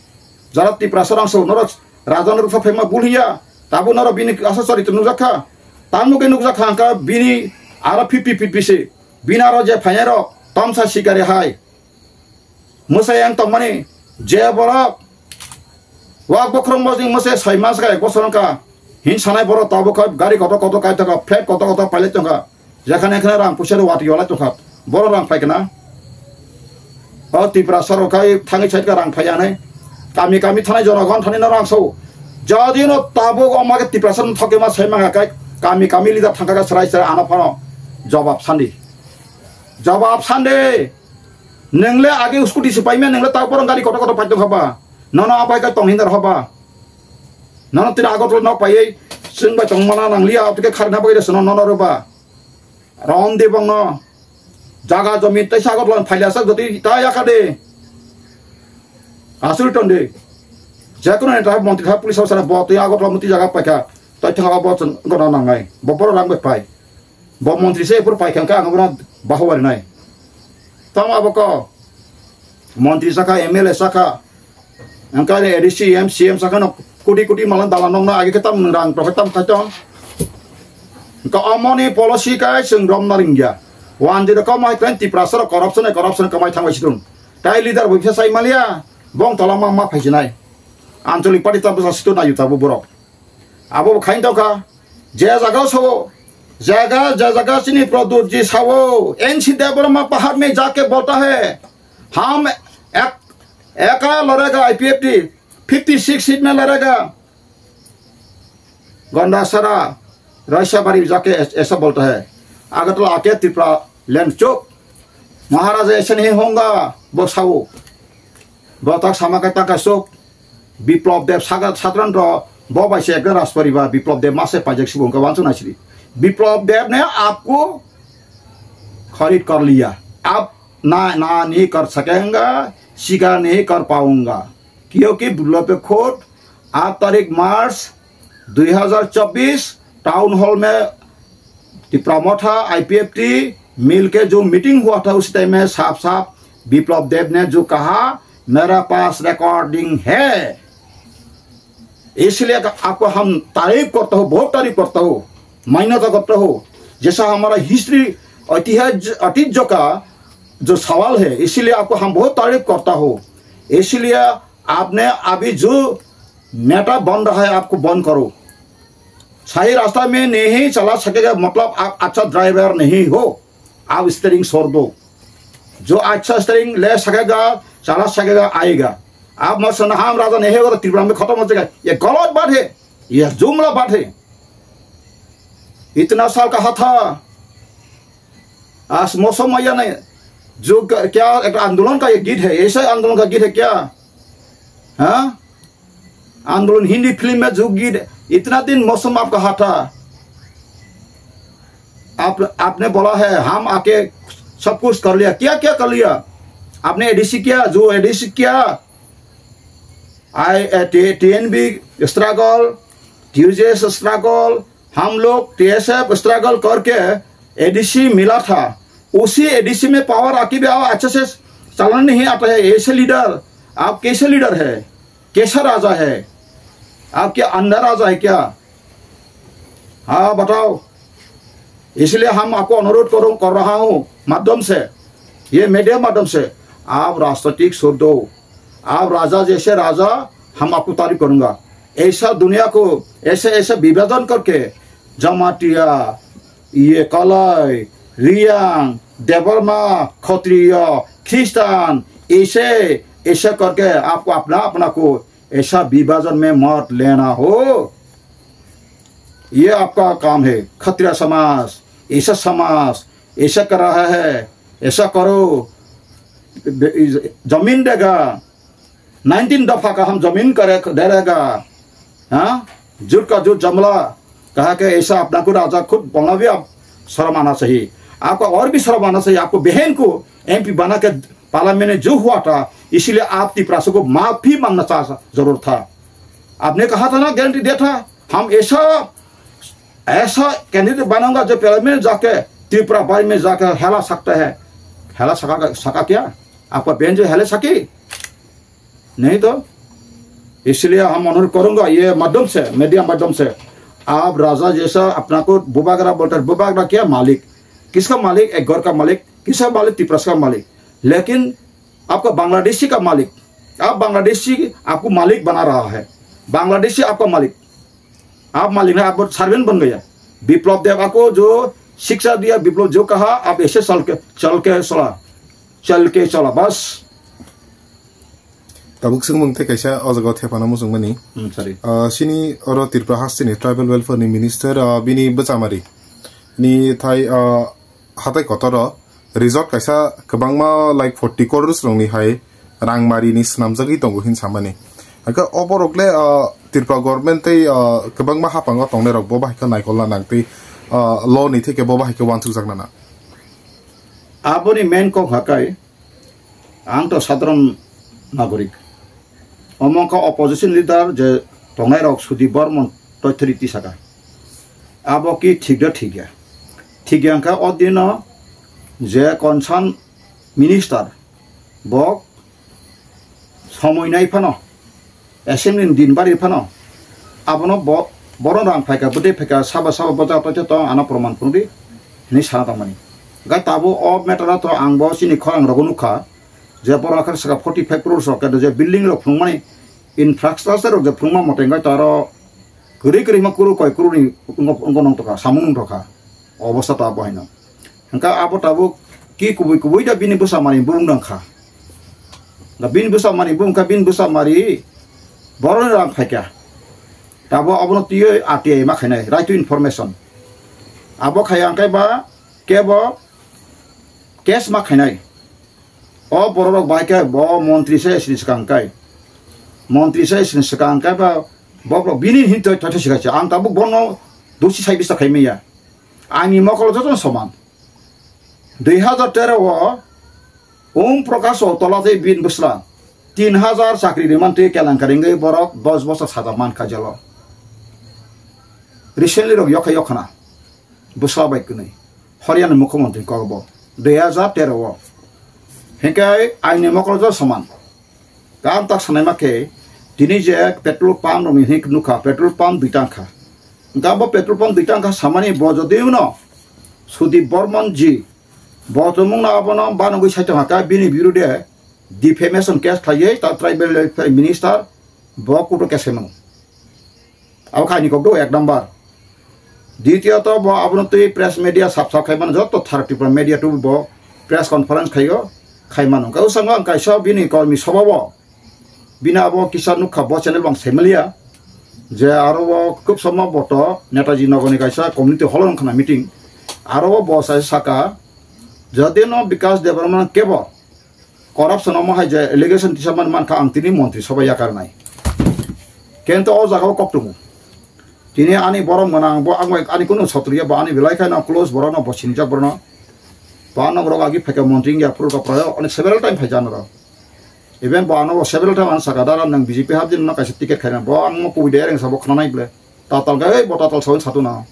Jara Tiprasa rang so, norok raja norok phaima bul hiya, tabuk norok bini asa chari to nukjak kha. Tamo khe nukjak kha hwnkhe bini aro fifty fifty se, bini aro je phainai rok, tamsa sikari hai. Mwsai ang tongmani je borok wak bokhorok mojing mwsai soi mas kha, ek bosor wngkha hin sanai borok tabuk kha gari kotor kotor kai tongkha, flat kotor kotor pailai tongkha, jekhane khane rang puisa watwi walai tongkha, borok rang phai khna. O Tiprasa rok khai thangwi side kha rang phai anai, kami kami thanai jonogon thani no rang sao. Jodi no tabuk o ma khe Tiprasa no thokhe ma sai mangkha kai, kami kami leader thangkha kha, serai serai ano phano jobab sandi, jobab sandi. Nwngle age scooty se paimya, nwngle ta borok gari kotor kotor pai tongkha ba? Nono apai khe tong hinder hoba? Nono tini Agartala nok paiwi chwng bai tong mana nangliya, abotike kharina bagwi rwsano nono rwba. Rom de bongno jaga jomi tei Agartala phailya sak jotoi ta yakha de. Asuri ton de. Jekono neta montri tha, police officer bo tei Agartala muti jaga paikha. Tai thangwa bo chwng gono nangnai. Bo borok rang bai pai. Bo montri se ephuru pai kha, hwnkhe ang bono bahuwa rinai. Tamo abo ko montri sakha, M L A sakha, hwnkhe ani A D C, M C M sakha no koti koti mala dalan nokna age khe tam rang rok tam khai tong. Hwnkhe omoni policy kai chwng romna ringya. Wan jero kamai klan Tiprasa rok corruption, corruption kamai thangbai situng. Tai leader bo khe sai maliya, bong tola ma ma phaisinai. Anchalik party ta bwsa situ nayu tabu borok. Abo bo khain tokha. Je jaga sao, jaga, je jaga chini Pradyut ji sao, N C Debbarma pahar mein jaake bolta hai, hum ek, eka lorega I P F T, fifty six seat mein lorega. Gondasara, Raisabari jaake aisa bolta hai. Agartala aake Tripura land chuk. Maharaja aisa nahi honga, bo sao. Bo tak sama khe taka sok. Biplab Deb saga-, sadran to bo bai se ekdom Rajparibar, Biplab Deb mase pajak sibung ka wansu na siri. Biplab Deb ne aapko kharid kar liya. Aap na, na nahi kar sakenge, sikar nahi kar paunga. Kyunki Biplab Deb khud aat tarik March dui hazar chobbish town hall mein Tipra Motha, I P F T मिलके जो मीटिंग हुआ था, उस टाइम में साफ साफ विप्लव देव ने जो कहा, मेरा पास रिकॉर्डिंग है, इसलिए आपको हम तारीफ करता हूँ, बहुत तारीफ करता हूँ, मान्यता करता हूँ। जैसा हमारा हिस्ट्री, ऐतिहाज-, ऐतिह्य का जो सवाल है, इसीलिए आपको हम बहुत तारीफ करता हूँ। इसलिए आपने अभी जो नेता बन रहा है, आपको बंद करो। सही रास्ता में नहीं चला सकेगा, मतलब आप अच्छा ड्राइवर नहीं हो, आप स्टीयरिंग छोड़ दो। जो अच्छा स्टीयरिंग ले सकेगा, चला सकेगा, आएगा। आप मत सुनना, "हम राजा नहीं होगा तो त्रिपुरा में खत्म हो जाएगा।" ये गलत बात है, ये जुमला बात है। इतना साल कहा था, आज मौसम आया नहीं, जो क-, क्या एक आंदोलन का ये गीत है, ऐसा आंदोलन का गीत है क्या? हाँ? आंदोलन हिंदी फिल्म में जो गीत, इतना दिन मौसम आपका हाथा, आप, आपने बोला है, हम आके सब कुछ कर लिया। क्या, क्या कर लिया? आपने एडीसी किया, जो एडीसी किया, आई, ए, टी, टीएनबी स्ट्रगल, टीयूजेएस स्ट्रगल, हम लोग टीएसएफ स्ट्रगल करके एडीसी मिला था। उसी एडीसी में पावर आके भी आओ, अच्छे से चलाना नहीं आता है। ऐसे लीडर, आप कैसे लीडर है? कैसा राजा है? आप क्या अंधा राजा है क्या? हाँ, बताओ। इसलिए हम आपको अनुरोध करूँ, कर रहा हूँ माध्यम से, ये मीडिया माध्यम से, आप राजनीतिक छोड़ दो। आप राजा जैसे राजा, हम आपको तारीफ करूँगा। ऐसा दुनिया को ऐसे, ऐसे विभाजन करके जमातिया, ये कलय, रियांग, देवर्मा, क्षत्रिय, ख्रिस्टान, ऐसे, ऐसे करके आपको अपना, अपना को ऐसा विभाजन में मत लेना हो। ये आपका काम है। खत्रिया समाज, ऐसा समाज, ऐसा कर रहा है, ऐसा करो, जमीन देगा, नाइनटीन दफा का हम जमीन करे, दे रहेगा, हाँ? जुट का जुट जमला, कहा के ऐसा अपना को राजा खुद बोलना भी आप शर्म आना चाहिए। आपको और भी शर्म आना चाहिए। आपको बहन को एमपी बना के पार्लियामेंट में जो हुआ था, इसीलिए आप तिपरासों को माफी मांगना चाह, जरूर था। आपने कहा था ना, गारंटी दिया था, हम ऐसा, ऐसा कैंडिडेट बनाऊंगा जो पार्लियामेंट में जाके त्रिपुरा बारे में जाकर हेला सकता है। हेला सका, सका क्या? आपका बहन जो हेले सकी? नहीं तो। इसलिए हम अनुरोध करूंगा, ये माध्यम से, मीडिया माध्यम से, आप राजा जैसा अपना को बुबागरा बोलते हैं। बुबागरा क्या? मालिक। किसका मालिक? एक घर का मालिक। किसका मालिक? तिप्रस का मालिक। लेकिन आपका बांग्लादेशी का मालिक, आप बांग्लादेशी आपको मालिक बना रहा है। बांग्लादेशी आपका मालिक। आप मालिक नहीं, आप सर्वेंट बन गया। विप्लव देव आपको जो शिक्षा दिया, विप्लव जो कहा, आप ऐसे चल के, चल के चला, चल के चला, बस। Tabuk swngmung tei kaisa o jaga o thepana muchungmani. Hmm, sorry. Ah, sini oro Tripura hasteni Tribal Welfare ni Minister, ah, bini bwchamari ni thai, ah, hatai kotoro resort kaisa kwbangma, like, forty crores rokni hai rangmarini swnamjagwi tongo hin samani. Hakhe oborok le, ah, Tripura government tei, ah, kwbangma hapango tongnairok bo bahai khe naikolna nang tei, ah, law ni theke bo bahai khe uansukjakna nang. Aboni main kok hakai, ang to sadharon nagorik. Omo wngkha opposition leader je tongnairok Sudip Barman toithori tisaka. Abo ki thik da thik ya? Thik ya wngkha o dino je concern minister bo somoi nai phano, assembly ni din bari phano, abono bo, bono rang phaika, bwtwi phaika, sabo sabo bo jaga toitha tong, ano proman phunukdi hinwi sana tongmani. Gai tabuk o matter o to ang bo chini khorang rogo nukha, je borok khe saka forty five crores rok khe je building rok phunukmani, infrastructure rok je phunukma mote gai to aro kwrwi kwrwi ma kuru koi kuru ni wngkha, wngkha nong tokha, samung nong tokha, obostha ta bo haino. Hingkha abo tabuk ki kubui kubui da bini bwsa mari bumung nang kha. Da bini bwsa mari bumung kha, bini bwsa mari boroni rang phaikha. Tabo abono twiwi R T I ma khainai, right to information. Abo khaya hingkhe ba kebo case ma khainai. O bororok bai khe bo montri se sini swkang kai. Montri se sini swkang kai ba bokrok bini hin toi toi sikha se. Ang tabuk bono dosi sai bisa khai maya. Ani mokol joto soman. Dui hajar tero o Om Prakash o tola tei bin bwsla tin hajar chakri riman twi kelankari wngwi borok dos bosor saja man kha jelo. Recently rok yokha yokhana bwsla bai kwnwi Haryana mukhyamantri kokbo dui hajar tero o. Hinkhe aini mokol joto soman. Kam tak sanai ma khe, tini je petrol pump rok ni hik nukha, petrol pump dui tang kha. Hingkha bo petrol pump dui tang kha samani bo jodi uno Sudip Barman ji, bo chumung no abono banogwi sai tong kha, bini birude defamation case khlaiwi ta tribal welfare minister bo kuto case mano. Abo khaini kok do ek number. Ditiyot bo abono twi press media sap sap khai mano, joto thar Tripura media tubu bo press conference khaio, khai mano. Kau sango ang kaisa bini kormi sobao bini abo kisa nukha bo channel bang semaliya je aro bo khub somma boto Netaji Nogor ni kaisa community hall wngkhana meeting. Aro bo sai saka jodi no Bikash Debbarma kebo corruption omo hai je allegation tisa man mankha ang tini montri soba yakarnai. Kento o jaga o kok tongo. Tini ani borom gwnang bo ang bai ani kunu sotriya bo ani belai khaino close borokno bo sinijak borokno. Bo ano borok agi phaikha montri wngya phuru rok prai onek several time phaija norok. Even bo ano bo several time ano saka dara nang B J P hapdi no kaisa ticket khaina bo ang mo kubui de ereng sabo khnanai ble. Tatal ga ei bo tatal sawi satuna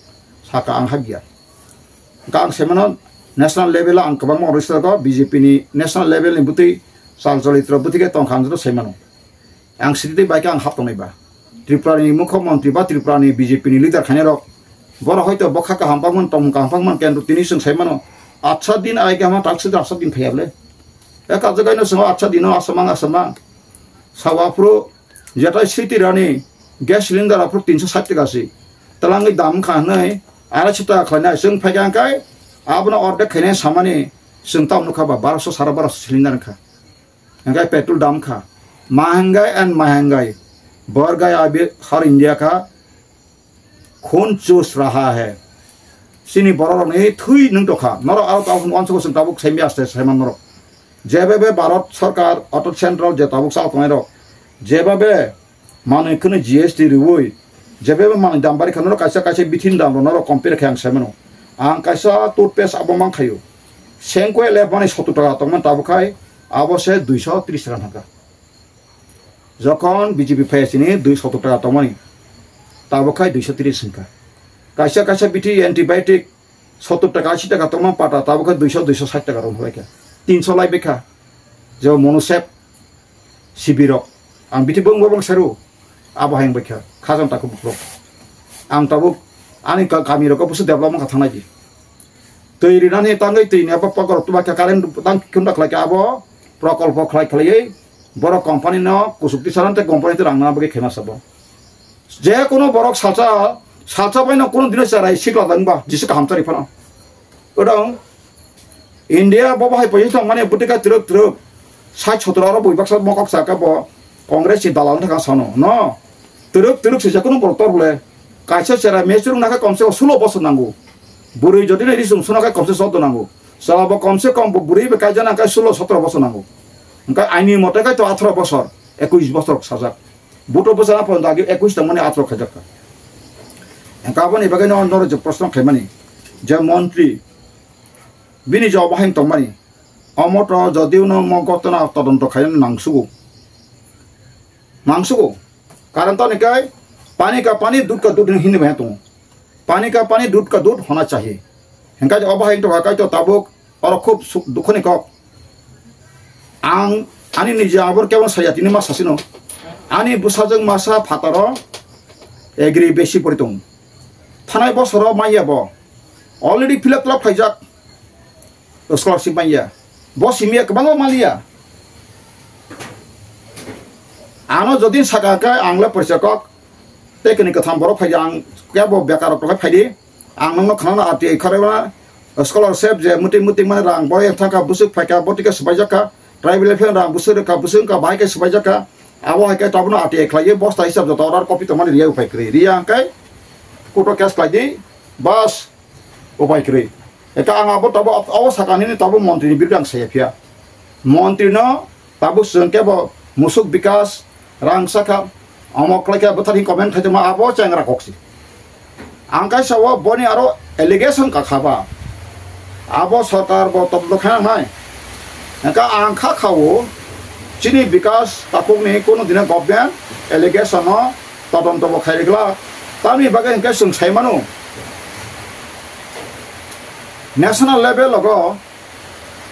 saka ang hapya. Hingkha ang semano national level o ang kwbangma orisa ko B J P ni national level ni bwtwi chal chalitro bwtwi khe tongkha ang joto semano. Ang sidi bai khe ang hap tongnai ba. Tripura ni mukhyamantri ba Tripura ni B J P ni leader khainai rok. Borok hoito bokha kaham pakman tongmung kaham pakman kendo tini chwng semano. Acha din ai khe hama tak sida acha din phaiya le. Eka jagai no chwng acha dino asamang asamang. Sawa phuru jetai siti rani gas cylinder aphuru tinso sait taka si. Talangwi dam wngkha hwnwi arai sita khlainai chwng phaikha hwnkhe abono ordek khainai samani chwng tamo nukha ba barosho sara barosho cylinder wngkha. Hwnkhe petrol dam wngkha. Mahangai and mahangai. Bor gai abi har India kha. Khun chus raha hai. Chini borok rokni thwi nwng tokha. Norok aro tabuk uansukgo chwng tabuk saimya aste saiman norok. Jebebe Bharat Sarkar, Auto Central je tabuk chao tongnai rok. Jebebe manwi khwno G S T riui. Jebebe manwi dam bari kha norok kaisa kaisa bithi ni dam rok norok compare khe ang saimano. Ang kaisa toothpaste abo mankhaio. Sengkwe le bani sottor taka tongmani tabuk khai abo se duiso tris taka thangkha. Jokhon B J P phai sini dui sottor taka tongmani, tabuk khai duiso tris wngkha. Kaisa kaisa bithi antibiotic Sottor taka, ashi taka tongma pata, tabuk khe duiso, duiso sait taka rok nukhlaikha. Tinso laibaikha. Je mono sep, sibirok. Ang bithi bwng bwng saru, abo hai wngbaikha. Khajang takhuk bukrok. Ang tabuk ani ka-, kamirok busu develop wngkha thangnai di. Twi rinani tangwi twi ni abo pokor tuba khe current tang khunda khlai khe abo prokolpo khlai khlaiwi borok company no kusuk tisaran tei company tei rang nana bagwi khaima sabo. Je kono borok salsa, salsa bai no kono dino cherai sikla dang ba, jisi kaham chari phano. Odong, India bo bahai poisa tong mani butika truk truk, sait sotro aro bui baksa mokok saka bo Congress ni dalal thaka sano, no? Truk truk sisa kono borok tor bole, kaisa cherai mechurung nakha komse sulo bosor nango. Bwrwi jodi nai risum suna khe komse sotro nango. Sala bo komse kom bo bwrwi bai kaijana khe sulo sotro bosor nango. Hwnkhe aini mote khe to atharo bosor, ekush bosor sajak. Buto bwsana pon dagi ekush tongmani atharo khaijak kha. Hwnkhe aboni bagwi no norok je proshno khaimani, je montri bini je obo hai tongmani, omo to jodiu no mo gotona todonto khaina nangsugo. Nangsugo. Karon to ni kai pani ka pani, dudh ka dudh hinwi bai tongo. Pani ka pani, dudh ka dudh hona chahi. Hingkai obo hai to hakai to tabuk oro khub suk dukho ni kok. Ang ani niji abor kebo saya tini ma sasino. Ani bwsajwk masa phataro agri besi pori tongo. Thanai bosoro manya bo. Already fill up tlap khaijak. Scholarship manya. Bo simiya kwbangma maliya. Ano jodi saka khe ang le porisa kok. Tei kini kwtham borok phai ang kebo bekar rok phai di. Ang nokno khana R T I khare ba scholarship je muting muting mani rang bo yang thangka busuk phaika bo tika swbaijak kha. Tribal welfare rang busuk rwkha busuk wngkha bahai khe swbaijak kha. Abo hai khe tabukno R T I khlaiwi bosta hisab joto order copy tongmani riya upai kwrwi. Riya hwnkhe court o case khlai di. Bas. Upai kwrwi. Eka ang abo tabo, abo sakani ni tabo montri ni birude ang saya phiya. Montri no tabo chwng kebo musuk bikas rang sakha, omo klai khe bwthar ni comment khaitoma abo chengra koksi. Ang kaisa o boni aro allegation kakha ba. Abo sarkar bo todonto khaina nai. Eka ang kha kha o chini bikas tapuk ni kono dina government allegation no todonto bo khai glak. Tamni bagwi hwnkhe chwng sai mano. National level logo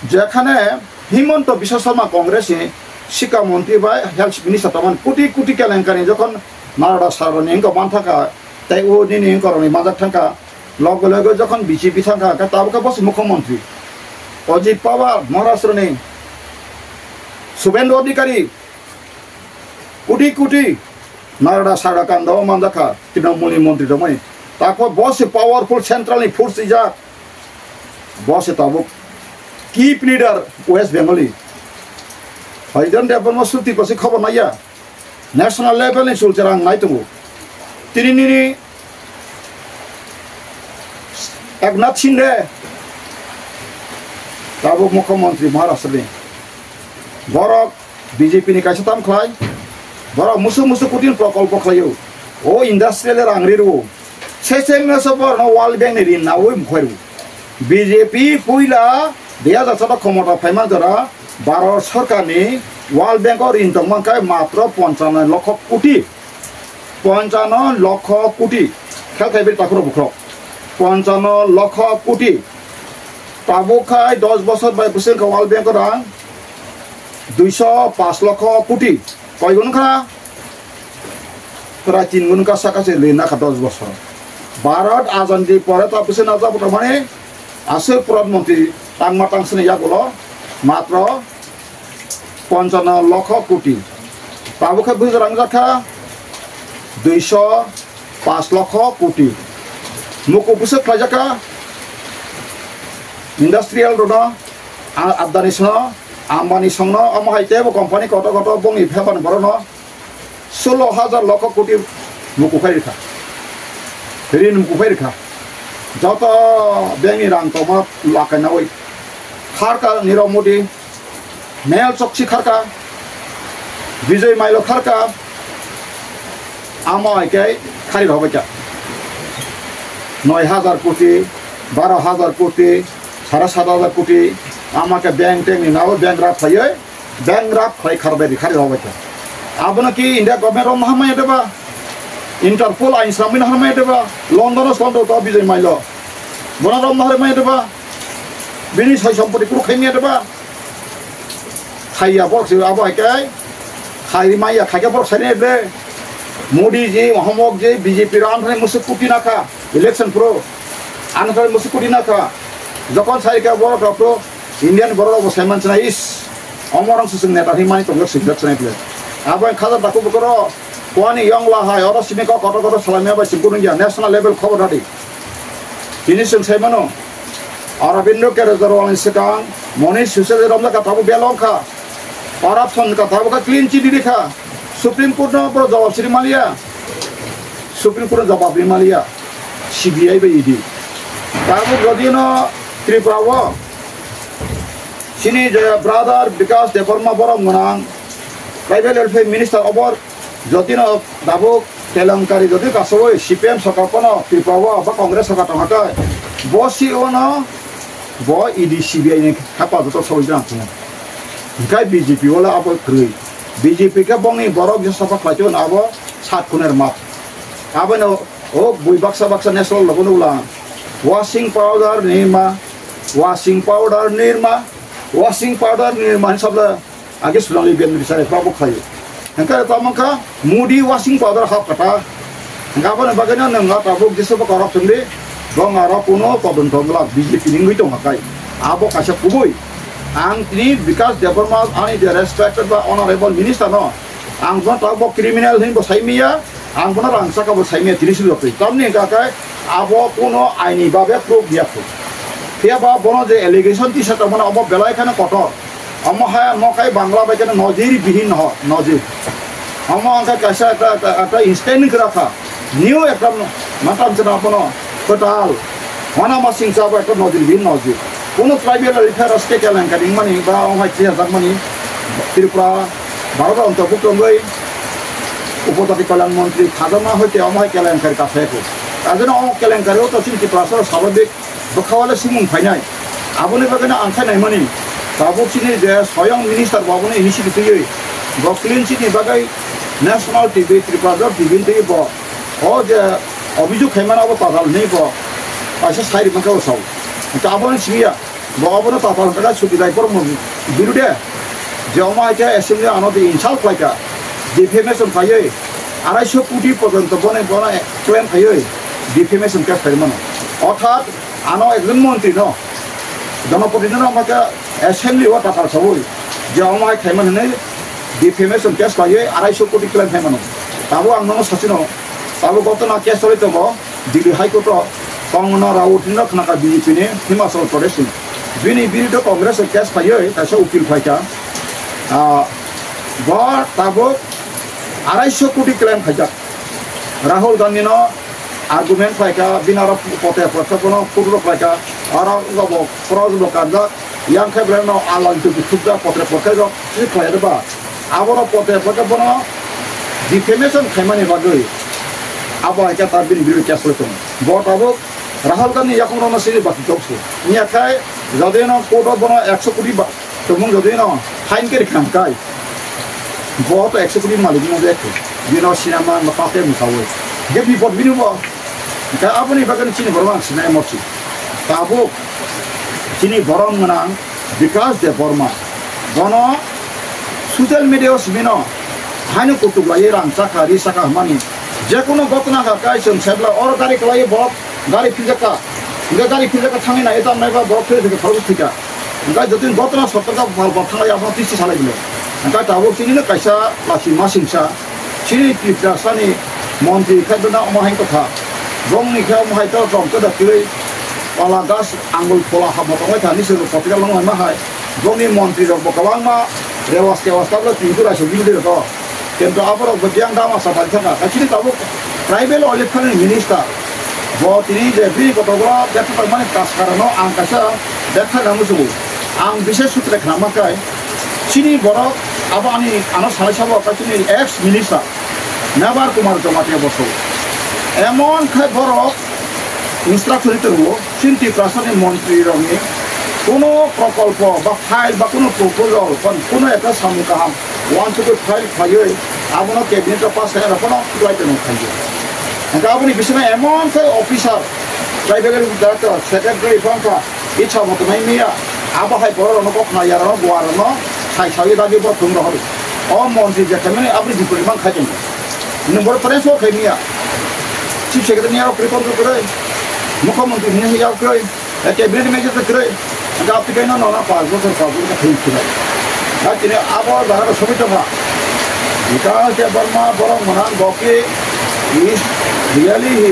jekhane Himanta Biswa Sarma Congress ni Sikha Montri bai Health Minister tongmani koti koti kelenkari jokhon Narada Saroni wngkha manthaka tei o nini wngkorokni manjak thangkha loge loge jokhon B J P thangkha khe tabukhe bosi Mukhyamantri Ajit Pawar Maharashtra ni Subhendu Adhikari Koti koti Narada Sarada kanda o manjakha Trinamool ni montri rokmani. Takho bo se powerful central ni force rijak. Bo se tabuk keep leader West Bengal ni. Haidan Debbarma Sruti pasi khobor naiya. National level ni sulchar ang nai tongo. Tini nini Eknath Shinde tabuk Mukhyamantri Maharashtra ni. Borok B J P ni kaisa tam khlai, borok musuk musuk kutin prokolpo khlaio. O industrial rang ri rwo. Se se mesa borno World Bank ni rin nawi mukhai rwo. B J P puila dui hajar choudo khomota phaima jora Bharat sarkar ni World Bank o rin tongmang khe matro ponchano lokho koti. Ponchano lokho koti. Khel khai beri takhuro bukhro. Ponchano lokho koti. Tabuk khai dos bosor bai bwswk wngkha World Bank o rang duiso pash lokho koti. Koi gun wngkha? Prai tin gun wngkha saka se lina kha dos bosor. Bharat ajandi pore ta bwswk na jabo tamani aswk pradhan mantri tangma tangsini yagulo matro ponchano lokho koti. Tabuk khe bwswk rang jakha duiso pash lokho koti. Muku bwswk khlaijakha industrial rokno, a-, Adani songno, Ambani songno, omo hai teibo company kotor kotor bongni phepan borokno sulo hajar lokho koti muku phai rikha. Rin muku phai rikha. Joto bank ni rang tongma lakai nawi. Kharka Nirav Modi, Mel Chokchi kharka, Bijoy Mailo kharka, amo hai khe khari rok bai kha. Noi hajar koti, baro hajar koti, sare sat hajar koti, ama khe bank teng ni nabo bank rap phaiwi, bank rap khlai khar bai ri khari rok bai kha. Abono ki India government rok no hamya deba, Interpol ain sramwi no hamya deba, London o slon rok to Bijoy Mailo. Bono rom nahore maya deba. Bini sai sompoti kuru khai maya deba. Khaiya borok se abo hai kai. Khairi maya khai khe borok sai ble. Modi ji, Mohomok ji, B J P ro amthani musuk kuti nakha. Election pro. Amthani musuk kuti nakha. Jokon sai khe borok rok pro. Indian borok rok bo sai manchina is. Omorang susung neta himani tongjak sijak sanai ble. Abo khaja daku bukoro. Kuani yongla hai oro simi kok kotor kotor salamya bai singkung ya national level khobor radi. Tini chwng sai mano, Aurobindo Kejriwal ni swkang Monish Sisodia romjak kha tabuk belong kha, corruption kha tabuk kha clean chini ri kha, Supreme Court no boro jawab siri maliya, Supreme Court no jawab ri maliya, C B I bai E D. Tabuk jodi no Tripura o chini je brother Bikash Debbarma borok mwnang tribal welfare minister obor Jotino tabuk kelenkari jodi kasui C P M sokar pono Tripura o ba Congress sokar tongkha khe bo C O no bo E D C B I ni hepazato sogwi jang thung. Hinkhe B J P o le abo kwrwi. B J P khe bongni borok je sapa khlai tong abo sat kuner mat. Abono o bui baksa baksa national logo nukla washing powder nirma, washing powder nirma, washing powder nirma hin sabla. Age Sonali Beyondari sari tabuk khayo. Hingke tamo kha Modi washing powder hap kata. Hingke aboni bagwi no nwng tabuk jesa bo corruption di. Bo maro kuno todonto wngla B J P ni wngwi tongkha kai. Abo kaisa kubui. Ang tini Bikash Debbarma ani the respected ba honorable minister no. Ang bo tabuk criminal hin bo saimiya. Ang bono rang saka bo saimaya tini sujok twi. Tamni hingka khe abo kuno aini babe proof ya kho. Phiya ba bono je allegation tisa tongmani abo belai kheno kotor. Omo hai mo kai Bangla bai kheno nojir bihin ho, nojir. Omo angka kaisa ekta, ekta, ekta instant kra kha. New ekta matam chana bono kwtal. Wana masing chabo ekta nojir bihin nojir. Kuno tribal welfare aste kelenkari wngmani ba omo hai chiya jakmani Tripura Bharat ontobukto wngwi Upojati Kalyan Montri khajama hoite omo hai kelenkari kasai kho. Ajano omo kelenkari o to chini Tiprasa swabhabik bwkha wale simung phainai. Aboni bagwi no ang khe naimani tabuk chini je soyong minister bo abono initiative twiwi bo clean chini bagwi national T V Tripura T V twiwi bo o je obhijog khaimani abo tadal hinwi bo kaisa sai rwmani khe o sao. Hwnkhe abono simiya. Bo obono tapa hwnkha khe Suti Rai Borokno birude je omo hai khe assembly ano de insult khlai kha, defamation khaiwi arai sho koti porjonto bono bono claim khaiwi defamation case khai mano. Orthat ano ekjon montri no, jonoprotindhi no omo khe assembly o tapa saui je omo hai khai mano hinwi defamation case khaiwi arai sho koti claim khai mano. Tabuk ang nono sachino, tabuk gotona case choli tongo. Delhi High Court o Kangana Ranaut hinwi khnakha B J P ni Himachal Pradesh ni. Bini biruddhe Congress o case phaiwi kaisa ukil phaikha. Ah, bo tabuk arai sho koti claim khaijak. Rahul Gandhi no argument khlaikha, bini aro pote pote bono court o khlaikha, aro bo cross bo kanjak, yang khe belai no alang tubu thupjak, pote pote rok si khlai ba. Aboro pote pote bono defamation khaimani bagwi abo hai khe ta bini biruddhe case khlai tongo. Bo tabuk Rahul Gandhi yakung rokno sini baki tok se. Wngya khai jodi no court o bono ekso koti ba tongmung jodi no fine khe rikha kai. Bo to ekso koti malik no de khe. Bino sinama no pate musawi. Ge bipot bini bo. Ga aboni bagwi chini borok ang sinai morsi. Tabuk chini borok mwnang Bikash Debbarma. Bono social media o simi no haino kutuk lai rang chakha, ri chakha hwnmani. Je kono gotna kha kai chwng sebla oro gari kwlai borok gari philjakha. Hingke gari philjakha thangwi nai tam nai ba borok phil thika khorok thika. Hingke jotun gotna sotka pal pal thanglai abono tisi salai bile. Hingke tabuk chini no kaisa lasi masingsa. Chini Tiprasani montri khe bwna omo hai tongkha. Bongni khe omo hai to tong khe da twi pala gas angul phola hamo tongwi thani se patika long ma hai. Bongni montri rok bo kwbangma rewas kewas tablo twi kura se bini rok. Kintu aborok bo biyang dama sa pai thangkha. Chini tabuk tribal welfare ni minister bo tini je bini kotor betha tangmani kas karano ang kaisa betha nang musugo. Ang bises sutre khna makai. Chini borok abo ani ano sanai sabo ka chini ex minister Mebar Kumar Jamatia bosok. Emon khai borok instruction tongo chini Tiprasani montri rokni kuno prokolpo ba file ba kuno proposal ban kuno ekta samung kaham uansukwi file khaiwi abono cabinet o pass khai aro phano kwlai tongwi khaio. Hingke aboni bisingo emon khai officer Tribal Director, Secretary, Pangkha, Icha Motonai Miya, abo hai borok rokno kok khna ya rokno, Goa rokno, sai sawi dagi bo thung rohor. O montri je khamani aboni bipori mang khai tongo. Nwng borok transfer khai miya. Chief Secretary ni yago kwrwi, Control kwrwi, Mukhyamantri ni yago kwrwi, Cabinet Minister kwrwi. Hwnkhe apni kaino nono pas bochor, pas bochor khe thwi phinai. Bai tini abo jaga rok sogwi tongkha. Vikas Debbarma borok mwnang bo khe is really he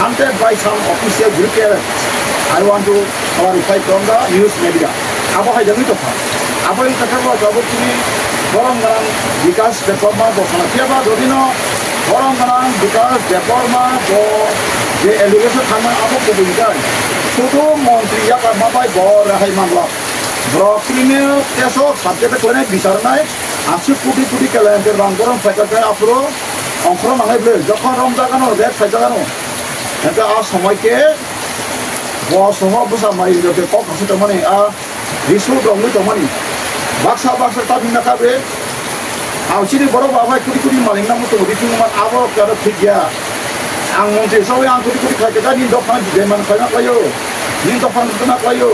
hunted by some official group. I want to clarify from the news media. Abo hai jagwi tongkha. Abo wngkha khe bo tabuk tini borok mwnang Vikas Debbarma bo khana phiya ba jodi no borok mwnang Vikas Debbarma bo je allegation khanma abo kubui hwnkhe sudu montri yakarma bai bo rehai manlak. Borok criminal case o subject khlainai bichar nai, aswk koti koti kelayan khe rang borok phaikha khe aphuru ongkhorok nangnai bwle, jokhon romjak ano, ret phaijak ano, hwnkhe a somoi khe bo soho bwsa mai rok khe kok kasu tongmani, a risu rok wngwi tongmani, baksa baksa ta bini kha be. Ang chini borok ba bai koti koti maling nang muchungo bisingo man abo rok khe aro thik ya. Ang montri sawi ang koti koti khai khe nini dophano bidai man khlaina khlaio. Nini dophano rwna khlaio.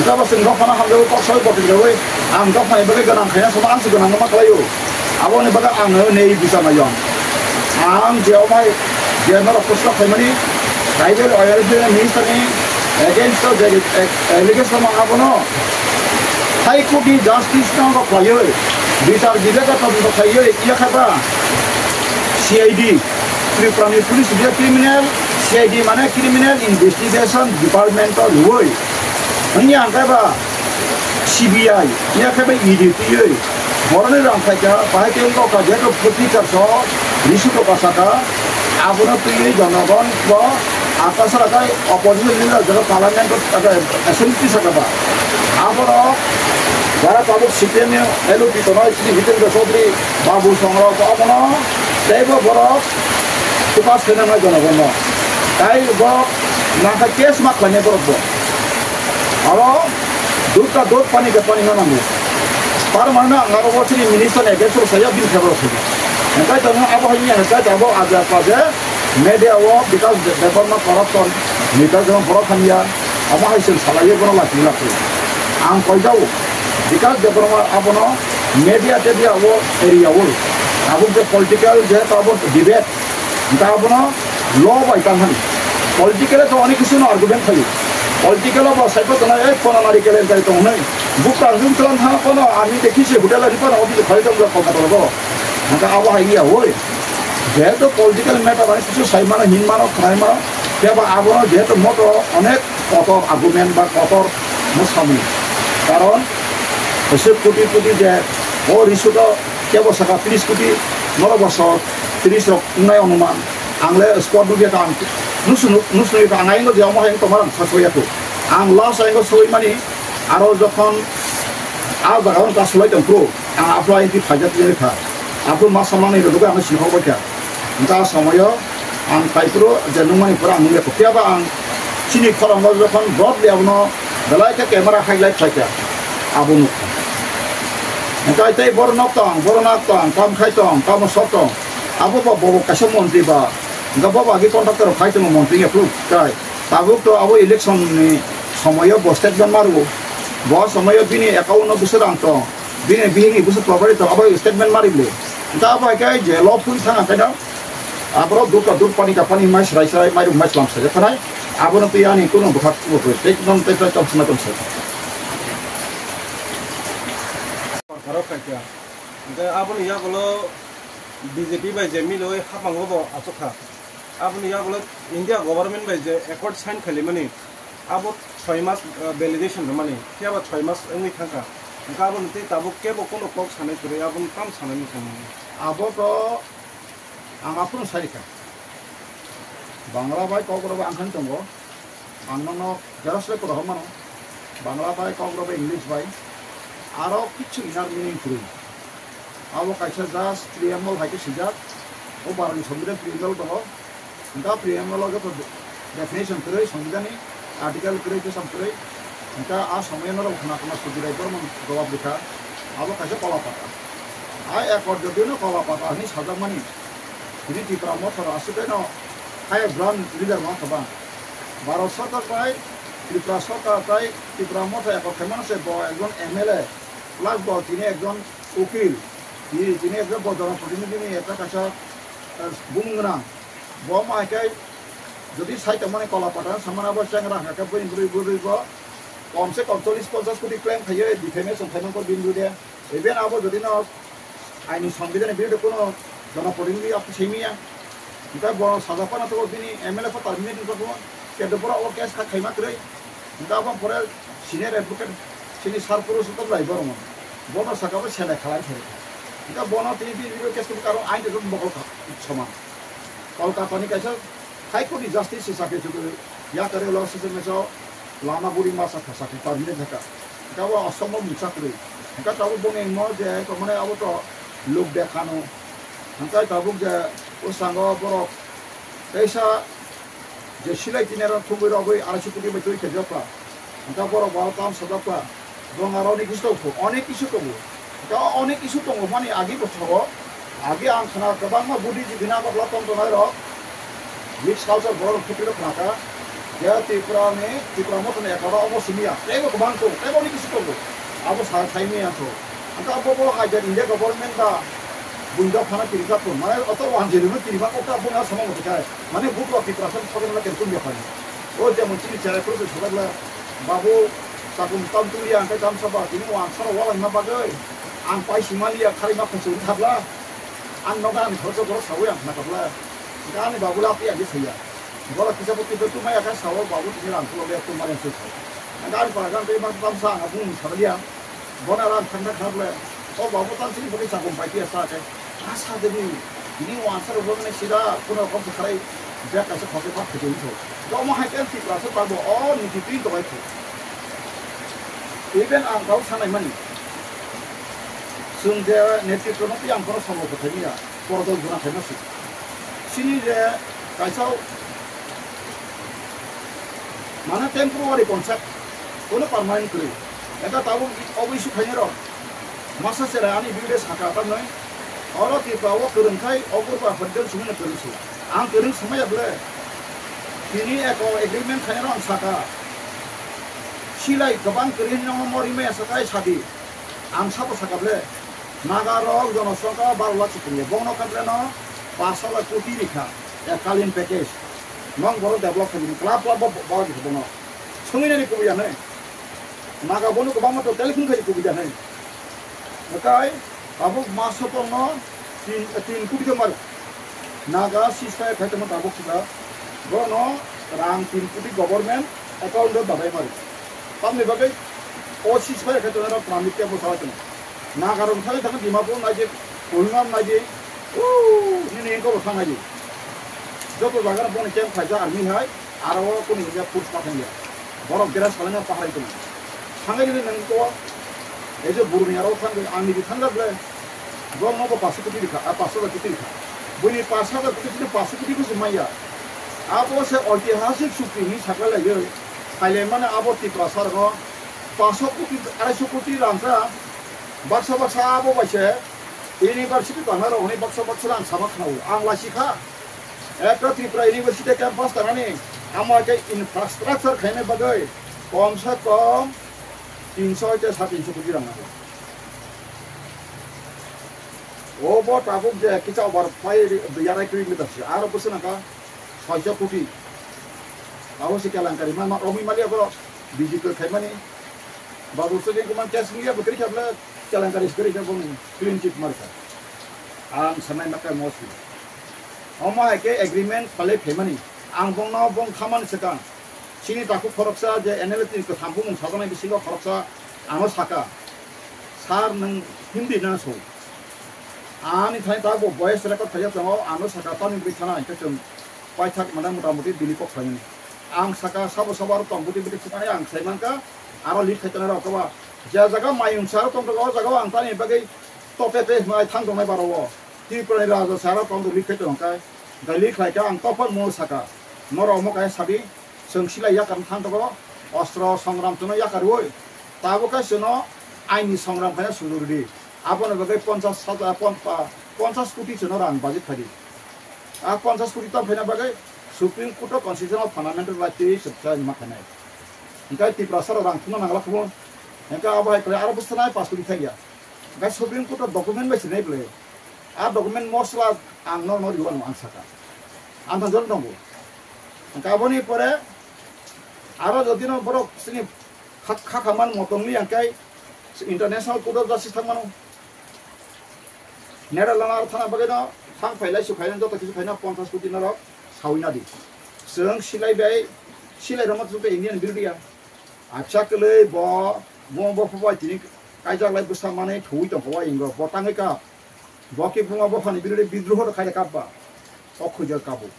Jabo chwng dophano hamjago kok sawi botong jawi ang dophani bagwi gwnang khaina sama ang se gwnang ma khlaio. Aboni bagwi ang nei bucha naio. Ang je omai je norok proshno khlaimani tribal welfare minister ni against o je allegation abono High Court ni justice no kok khlaiwi, bichar bibek o todonto khlaiwi, iya kha ba C I D, Tripura ni police rwya criminal, C I D mane criminal investigation department o rwwi. Wngya hwnkhe ba C B I, iya khe ba E D twiwi, boroni rang khaikha, bahai khe wngkha jehetu phuti charso, risu to kasaka, abono twiwi jonogon bo Akasara khai opposition leader jora parliament o, aka assembly saka ba. Aborok jara tabuk C P M ni L O P tongnai Shri Hitendra Chaudhary, Babu Songrok abono teibo borok focus khe nangnai jonogono. Tai borok nangkha case ma khlainai borok bo. Aro dut ka dut pani ka pani ma nango. Par mano ang aro bo chini minister ni against o saya bin khebo saya. Hingkai tongo abo hai ni hingkai abo aja paje. Media o Bikas Debbarma corruption, Bikas Debbarma borok hamya, omo hai chwng salaiwi bono lachini lachini. Ang koijao, Bikas Debbarma abono media tedia o area o, abo je political je abo debate, ta abono law bai tang hani. Political to onek kisu no argument khayo. Political o bo saipo tona, "Ei, kono nari kelen tai tong nai." Bukta jung tlan tha kono, ami dekhi se hotel ari kono, obi khali tong ko kata ko. Nang abo hai ya, oi. Jehetu political matter ani kisu sai mano, hin mano, khnai mano, kebo abono jehetu moto onek kotor argument ba kotor mwsamung. Karon, bwswk koti koti je o risu to kebo saka tris koti, norok bosor tris rok wngnai onuman. Ang le spot nugya ka ang nusunu, nusunu ka ang aino je omo hai tongma ang sasoya ko. Ang last aino soi mani aro jokhon a jaga on ta sulai tong pro, ang apro aino phaijak jani kha. Aphuru ma samani rwgwi ang sini hokbai kha. Wngkha a somoyo ang phai phuru je nungmani phuru ang nungya kho. Phiya ba ang chini khorang o jokhon broadly abono belai khe camera highlight khai kha, abo nuk kha. Wngkha tei borok nok tong, borok nak tong, kam khai tong, kamo sok tong. Abo ba bobo kaisa montri ba, wngkha bobo agi contractor rok khai tongo montri ya phuru kai. Tabuk to abo election ni somoyo bo statement ma rwo. Bo somoyo bini account no bwswk rang tong. Bini bihikni bwswk property tong abo statement mari le. Wngkha abo hai khe je lo phui thang khe no. Aborok dukha duk pani ka pani mai srai srai mai ruk mai slam sai thanai. Abono twi ani kuno bwkha kubo twi tei non tei tei tong sima tong sai. Korkarok khaikha. Hingkhe aboni yagulo B J P bai je miloi haphango bo achukha. Aboni yagulo India government bai je accord sign khalimani. Abo soi mas, ah, validation rwmani, phiya ba soi mas wngwi thangkha. Hwnkhe aboni tei tabuk kebo kono kok sanai kwrwi, aboni tamo sanai muchung mano. Abo to ang aphuru sai kha. Bangla bai kok rok bo ang khani tongo. Ang nono xerox bai kwrwi mano. Bangla bai kok rok bai English bai. Aro kichu inner meaning kwrwi. Abo kaisa just preamble hai khe swijak. O barani Sambidan preamble tongo. Hingkha preamble o joto definition kwrwi, Sambidan ni article kwrwi, bwsam kwrwi. Hingkha a somoyo norok khna khna Sudirai Bormon jawab rikha. Abo kaisa kola pata. A accord jodi no kola pata hinwi sajakmani. Tini Tipra Motha rok aswk no high brand leader wngkha ba. Bharat Sarkar tai Tripura Sarkar tai Tripura Motha ekor khaimano se bo ekjon M L A, plus bo tini ekjon ukil, tini, tini ekjon bo jonoprotinidhini ekta kaisa, eh, bumung gwnang. Bo ma hai khe jodi sai tongmani kola pata samana bo chengra hwnkhe bini bwrwi bwrwi bo kom se kom chollish ponchash koti claim khaiwi defamation khaimani kok bini bwrwi de. Even abo jodi no aini songbidhan ni biruddhe kuno jonoprotinidhi apni simi ya. Hingke bono saja pana to bini M L A pho terminate wngkha, kendo boro o case kha khaima kwrwi. Hingke abo pore senior advocate sini sir puro sutok lai borok no. Bono saka bo selai khalai khe. Hingke bono tini tini video case khe karo ain de bokol kha soman. Kolkata ni kaisa High Court ni Justice se sakhe chutu ya kare lo se se meso lama buri masa kha sakhe terminate kha. Hingke abo asomo mungsa kwrwi. Hingke tabuk bongni mo je to mane abo to luk dekhano. Hingke tabuk je o sango borok teisa je silai tini aro thumui rogwi arai sukudi bai twi khe jokla. Hingke borok bo tam sajak kha. Bong aro onek kisu tongo, onek kisu tongo. Hingke onek kisu tongo mani agi bo thago. Agi ang khna kwbangma buddhijibini abo bwla tong tongnai rok. Mixed culture borok rok phutiro khna kha. Je Tripura ni, Tripura Motha ni ekoro obo simi ya. Teibo kwbang tongo, teibo onek kisu tongo. Abo sa thai maya to. Hingke abo bo hai je India government da buinda phana kiri kha to. Mane oto wan jeri no kiri ma kok ta bo na sama mo kai. Mane buk rok Tripura sa thogena kiri tum ya phani. O jemon chini cherai phuru se sudak la. Babu, chakung tam tuliya, ang khe tamsa ba, tini wansaro walaima bagwi ang paisi maliya, kharima khosoi thabla, ang nogo ani khoroksa borok sawi ang khna kabla, hingkhe ani babu lapri ang khe saiya, borok kisa bo twibo twmai ya khe sao, babu tini rang phuru le twmani ang soi sao, hingkhe ani para gana tei masa tamsa ang bumung sabaliya, bono rang thangna khna bwle, o babu tang chini bagwi chakung pai tiya sa khe. Asa dini, ini wansar rok ni sida, kuno kok kharai, bek kaisa khosoi pak khajai tho. Omo hai khe Tripura se parbo, o niti twi tongbai tho. Even ang kau sanai mani. Chwng je netritro no tiyang kono samlo kwthai niya, pordo guna khai masi. Chini je kaisa mane temporary concept, kono permanent kwrwi. Eta tabuk obo issue khainai rok. Masa chera ani video saka tamnoi. Oro Tripura o kwrwng khai o group a hotel sumui no kwrwng su. Ang kwrwng samaya bwle. Tini eko agreement khainai rok ang saka. Silai kwbang kwrwng no mori maya sakai sadi. Ang sabo saka bwle. Naga rok jonosongkha baro lakh sukuni. Bongno kantre no paanch lakh koti rikha. Ekalin package. Nong borok develop khaini. Club club bo bo rikha bono. Sungui nani kubui anai. Naga bono kwbangma to telephone khai kubui da nai. Nakai tabuk maso tongno tin, tin koti tong maro. Naga ceasefire khai tongma tabuk sida. Bono rang tin koti government account o dabai maro. Tamni bagwi o ceasefire khai tongna rok pramit tebo sawa tong. Naga rok thangwi thangwi Dimapur naidi, Kohima naidi, o nini engko bo thang naidi. Joto jaga bono camp khaijak army hai. Aro o kuni hwnjak force pathangya. Borok dera salaina paharai tongo. Thangai nini nang ko, ei je buruni aro thangwi ang nini thangda ble. Borok nogo paso koti rikha, a paso koti rikha. Buini paso koti sini paso koti kusi maya. Abo se oitihasik sukti ni sakla laiyo. Khaile mane abo Tiprasa rok paso koti, arai so koti rang sa. Baksa baksa abo bai se university tangna rok hwnwi baksa baksa rang sama khnawo. Ang lai sikha. Ekta Tripura University campus tanani amo hai khe infrastructure khaina bagwi kom se kom tinso hai khe sa tinso koti rang nango. Obo tabuk je kisa over fai yarai kwrwi meter se, aro bwswk nangkha soiso koti. Abo se kelankari ma, ma, romwi maliya borok B J P khaimani. Babu Sujin Kumar case wngya bo kwrwi kha bwle kelankari se kwrwi kha boni clean chit markha. Ang sanai makha mosli. Omo hai khe agreement khalai phaimani. Ang bongno bong thamani swkang. Chini takhuk khoroksa je N L A tini kwtham bumung sajaknai bisingo khoroksa ano saka, "Sir, nwng Hindi na so?" Ani thani ta bo voice record khaijak tongo, ano saka tamni bwrwi thana hinkhe chwng paithak mane mota moti bini kok khlaimani. Ang saka sabo sabo aro tong bwtwi bwtwi thumani ang sai mankha, aro lead khai tongnai rok kwbang. Je jaga mayung se aro tongthogo, o jaga o ang tamni bagwi tope pe hwnwi thang tongnai baro o. Tripura ni raja se aro tong lead khai tongkha. Gai lead khlai khe ang tophor mo saka, norok omo kaisa sadi. Chwng silai yakar thang tongo, ostro songram chwngno yakar rwi, tabuk khe chwngno aini songram khaina sujur di. Aboni bagwi ponchash hajar, pon-, pa-, ponchash koti chwngno rang budget khai di. A ponchash koti tong khaina bagwi Supreme Court o constitutional fundamental right twi swksa ma khainai. Hingkhe Tiprasa rok rang thumna nangla khubo. Hingkhe abo hai khlai aro bwswk nai pass kori thangya. Hingkhe Supreme Court o document bai sinai bwle. A document mosla ang no no riwano ang saka. Ang thang jor tongo. Hingkhe aboni pore aro jodi no borok sini kha kha man motong ni hingkhe international court of justice thang mano. Netherlands aro thana bagwi no thang phai lai su phai joto kisu phai no ponchas koti norok sawi na di. Chwng silai bai silai rwma chwng tei Indian birodia. Acha kwlwi bo bo bo phubai tini kaijak lai bwsa manwi thuwi tong kha ingo bo tangwi ka. Bo khe buma bophani birode bidroho rok khai kap ba. O khujal kabo.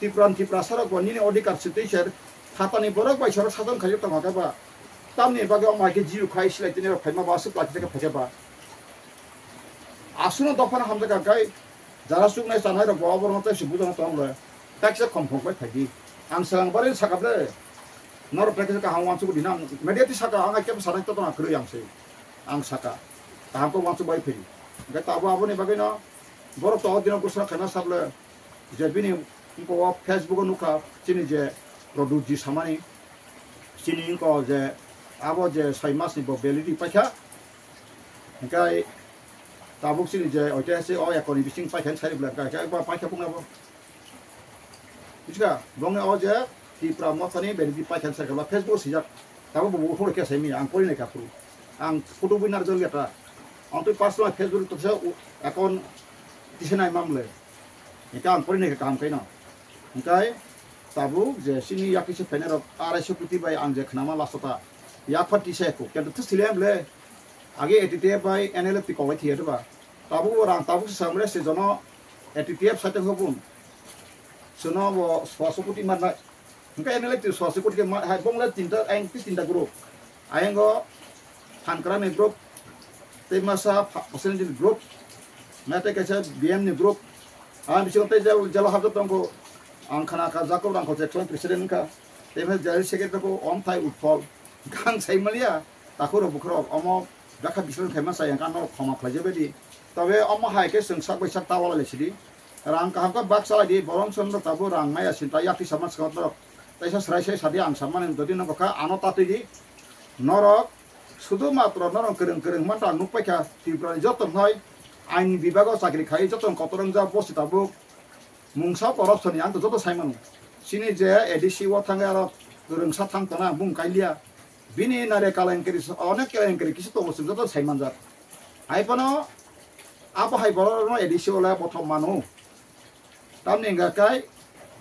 Tipran Tiprasa rok bo nini odhikar swtwi ser phatani borok bai sorok sajon khaijak tong kha ba. Tamni bagwi o mai khe jiru khai silai tini rok phaima ba aswk lachitaka phaikha ba. Aswkno dophano hamjakha khe jara chuknai chanai rok bo oborokno tei se bujano tong le kaisa khomkhom bai phaidi. Ang swkang bari sakha ble norok tei kaisa kaham wansuk di na media ti saka ang kebo sanai to tong kwrwi ang se ang saka kaham khe wansuk bai phaidi. Hingkhe tabuk aboni bagwino borok to o dino gusra khaina sable je bini wngkha o Facebook o nukha chini je Produce ji samani chini wngkha o je abo je soi masni bo validity paikha. Hingkhe tabuk chini je oite se o ekoni bising paikha sai bwla hingkhe ba paikha bung abo. Bujiga bongni o je Tipra mothani beni bi paikha sai kala Facebook sijak. Tabuk bo bo phone khe sai mi ang pori nai ka phuru. Ang photo bui nar jol geta. Ang tui personal Facebook to se account tise nai mamle. Hingkhe ang pori nai ka kaham kaino. Hingkhe tabuk je chini yakisa phainai rok arai so koti bai ang je khnama last ta. Yakpha tise ko kento thus thile amle. Age A T T F bai N L F T koklai thiya diba? Tabuk bo rang tabuk se samre se jono A T T F site hobun. Sono bo swaso koti marnai. Hingke N L F T swaso koti ke ma hai bongla tinta ayang ti tinta group. Ayango Phankrani group, tei masa Pha-, Phasenjini group, na tei kaisa B M ni group. Ang bisingo tei jel, jela habjak tongkho. Ang khana kha Jacob Rangkhol se president wngkha. Tei masa general secretary ko Omthai Utpal. Kang sai maliya. Takhurok bukhurok omo dakha bislon khaima chaya wngkha norok khoma khlaijak bai di. Tobe omo hai khe chwng sak bai sak ta walai lai sidi. Rang kaham khe bak chalai di, borom chwng rok tabuk rang maya sinta yakti sama swkang norok. Taisa srai sai sadi ang sammani jodi nokha ano tatwi di. Norok sudu matro norok kwrwng kwrwng hwnma ta ang nukpaikha Tripura ni joto hnoi ain bibago chakri khai joto kotor wngjak bosi tabuk. Mungsa corruption ni ang to joto saimano. Chini je A D C o thangwi aro kwrwngsa thang tona bung kailiya. Bini nare kalengkari onek kalengkari kisi tongo chwng joto saimanjak. Hai phano abo hai borok no A D C o le bothop mano. Tamni hingka kai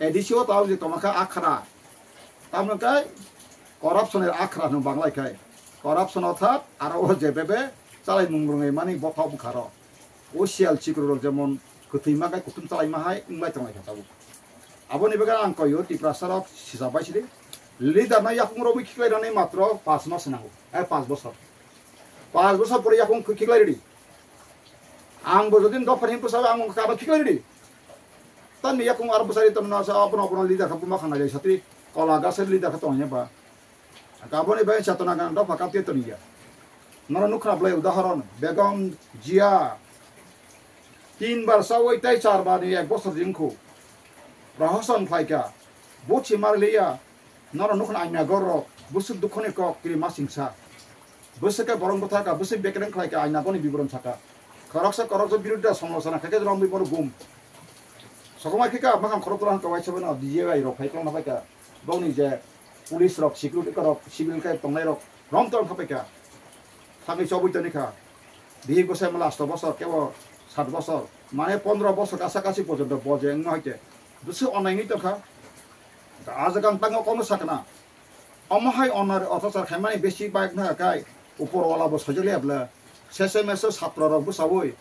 A D C o tao je tongma kha akhra. Tamni kai corruption er akhra no banglai kai. Corruption o thap aro o je bebe chalai mung rwngai mani bothop kharo. O siyal chikru rok jemon kwthwi ma khe kuthum chalai ma hai wng lai tong lai kha tabuk. Aboni bagwi ang koi o Tiprasa rok sijak bai sidi. Leader no yakung rogwi khiklai rani matro pas mas nango, eh, pas bosor. Pas bosor pore yakung khiklai ridi. Ang bo jodi dopha ni bwsa ang kaba khiklai ridi. Tan ni yakung ar bwsari tan na sa abono abono leader kha buma khang lai satri kola gasar leader kha tong ya ba. Kaboni bai chetona gan dopha kapte toniya. Noro nukha blai udahoron, Begum Jia tin bar sawi tei char bar ni ek bosor jingkhu. Prohoson phaikha, buchi marliya, noro nukha aina gorok, busuk dukhoni kok kiri masingsa. Busuk ke borong bwthaka, busuk bekereng khlaika aina goni biboron saka. Khoroksa khoroksa biruddha somlosona khaikhe romwi bono gum. Sokomai khika makhang khorok tola hwnkha waisa bono D J I rok phai tongna phaikha. Bongni je police rok, security rok, civil khe tongnai rok rom tong kha paikha. Thangwi chobwi toni kha. Bihik bwsai mala asto bosor kebo sat bosor. Mane pondro bosor kasa kasi porjonto bo je wngma hoite. Bwswk onai wngwi tong kha. A jaga ang tangwi kono sakna. Omo hai onor otachar khaimani besi bike no kai upor wala bo sojoli abla. Sese meso satro rok bwsawi.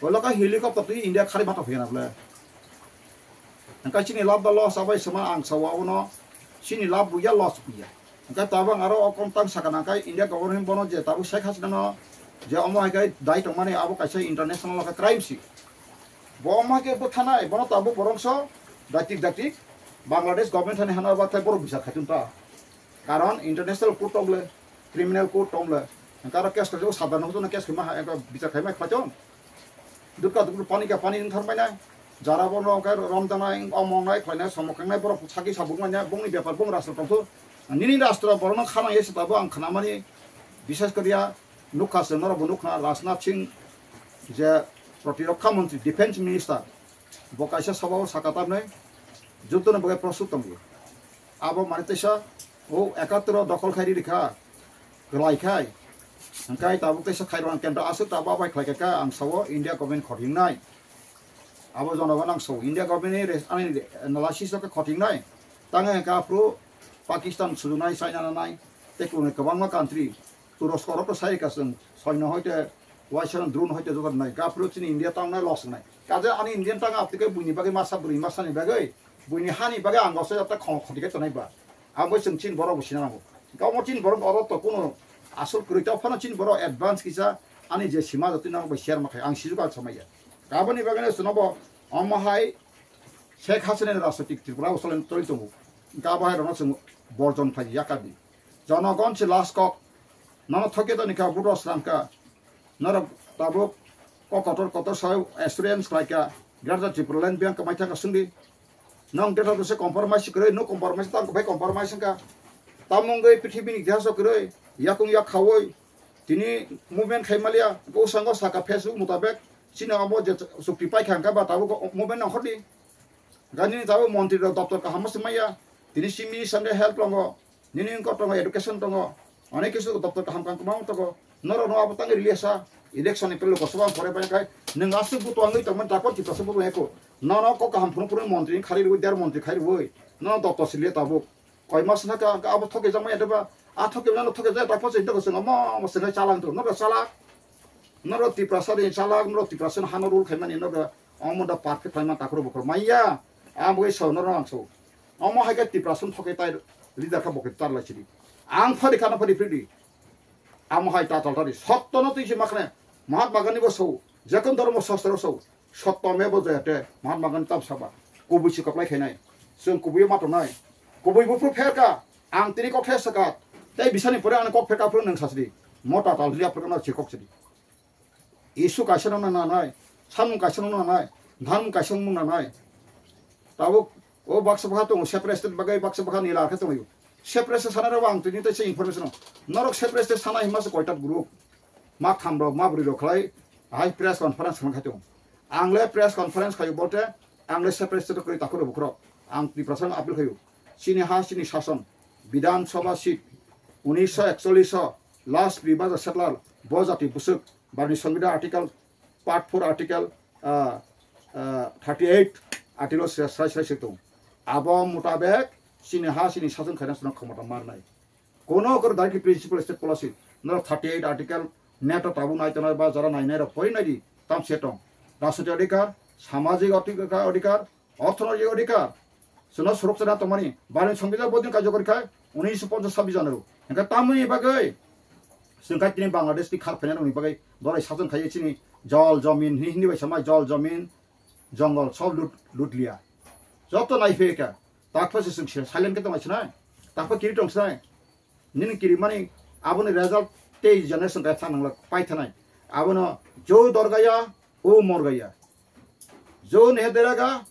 Olo ka helicopter twi India khari mata phiyana abla. Hingke chini lab da loss abai sema ang sawa abono chini lab buya loss buya. Hingke tabang aro o kontang sakana kai India government bono je tabuk Sheikh Hasina no je omo hai kai dai tongmani abo kaisa international ka crime si. Bo omo hai ke bwthanai bono tabuk borongso daktik daktik Bangladesh government hani hana ba tai borok bichar khaitun ta. Karon international court tong le, criminal court tong le. Hingke aro case kajak sadharno hono case khaima ha, eko bichar khaima khlaitong. Dutka dukru pani ka pani wngthar mai nai. Jara bono khe romjaknai, omong nai, khlainai, somok khengnai, borok saki sabuk manya, bongni bepar, bong rastro tongthu. Nini rastro borokno khanang yese tabo ang khnamani, bishes koriya nukha se norok bo nukha Rajnath Singh je protirokha montri, defense minister, bo kaisa sabao saka tamnai, juddoni bagwi prostut tongo. Abo mani teisa o ekattoro dokhol khai rikha, kwlai khai. Hwnkhe tabuk teisa khairokni kendro aswk tabuk abai khlai kha ang sao India government khotingnai. Abo jonogon ang sao India government ni res-, ani analysis o khe khotingnai. Tangwi hwnkhe aphuru Pakistan sujunai, China nanai, tei kwbangma country, Turosko rok to sai rikha chwng soino hoite, waisa drone hoite joto nai. Aphuru chini India tangnai loss wngnai. Kaje ani Indian tang aptike buini bagwi masa bwrwi masani bagwi, buini hani bagwi ang goso jata khong khoti khe tonai ba. Ang bai chwng chini borok bo sina nango. Gamo chini borok oro to kuno asol kwrwi ta phano chini borok advance kisa ani je sima jatwi nang bai share ma khai ang sijuk al samaya. Aboni bagwi no chwngno bo omo hai Sheikh Hasina ni rajnitik Tripura o solai toli tongo. Gabo hai rokno chwng borjon phai yakar di. Jonogon se last kok. Nono thoke to nikha buto srangka. Norok tabuk kok kotor kotor sao assurance khlaika, Greater Tipraland biyang kwmai thangka swngdi. Nong data dose compromise kwrwi, no compromise tang bai compromise wngka. Tamungwi prithibi ni itihas o kwrwi, yakung yak khawi, tini movement khai maliya, bwskango saka Facebook mutabek, chini abo je chukti paikha hwnkha ba tabuk movement nongkhordi. Gani tabuk montri rok doptor kaham se maya, tini chief minister ni help longo. Nini wngkha tongo, education tongo, onek kisu doptor kaham kaham kwbangma tongo. Norok no abo tangwi rili asa, election ni pelo kosoba pore bai khai, nwng aswk buto wngwi tongmani dakor Tiprasa buto eko. Nono kok kaham phunu phunu montri khai rwi, der montri khai rwi, nono doptor sili tabuk. Koi mas na ka, ka abo thoke jangma ya deba, a thoke jangma thoke jangma dakor se dakor se ngamo, mo se ngai chalang to, norok chalak. Norok Tiprasa de chalak, norok Tiprasa hano rule khaimani norok omo da perfect khlaima takro bokor maya. Abo so norok ang so. Omo hai khe Tiprasa thok khe tai leader kha bo khe tar lai sidi. Ang phari khana phari phri di. Amo hai ta tal tari. Sotto no twi se makhne. Mahatma Gandhi bo so. Jekon dhormo shastro so. Sotto me bo jayate. Mahatma Gandhi tam saba. Kubui se koplai khainai. Chwng kubui ma tongnai. Kubui buphru pherka. Ang tini kok khe sakat. Tei bisani pore ang kok pherka phru nang sasidi. Mo ta tal ria phru no chikok sidi. Isu kaisa no nangnai, samung kaisa no nangnai, dharmung kaisa no nangnai. Tabuk o baksa bwkha tongo, separate state bagwi baksa bwkha ni lar khe tongo. Separate state sana rok ang tini tei se information no. Norok separate state sana hima se koita group. Ma tham rok, ma bwrwi rok khlai, hai press conference khlai khai tongo. Ang le press conference khayo bote, ang le separate state kwrwi takhuk rok bukhuk rok. Ang Tiprasa no appeal khayo. Chini ha, chini sason, Bidhan Sabha seat, unisho ekchollish o last pre-merger settler, bo jati bwswk, Bharni Songbidan article, part four article, ah, ah, thirty eight article se-, sai, sai se tong. Abo mutabek chini ha, chini sason khaina swnam khomota marnai. Kono kor dagi principle state policy. Norok thirty eight article net o tabuk nai tongnai ba jara nainai rok pori nai di tam se tong. Rajniti adhikar, samajik adhikar, adhikar, orthonoitik odhikar, chwngno surok chana tongmani, Bharni Songbidan bodin karjokori khai, unisho ponchas sabbish jana rw. Hingkhe tamoni bagwi, chwng khai tini Bangladesh ni khar phainani bagwi, borai sajon khai chini jol, jomin, hini, hini bai samai jol, jomin, jongol, sob lut, lut liya. Joto nai phe kha, takpha se chwng silent khe tongma sinai, takpha kiri tong sinai. Nini kirimani aboni result tei generation kaya thang nangla pai thanai. Abono jo dorgaya, o morgaya. Jo nehe deraga,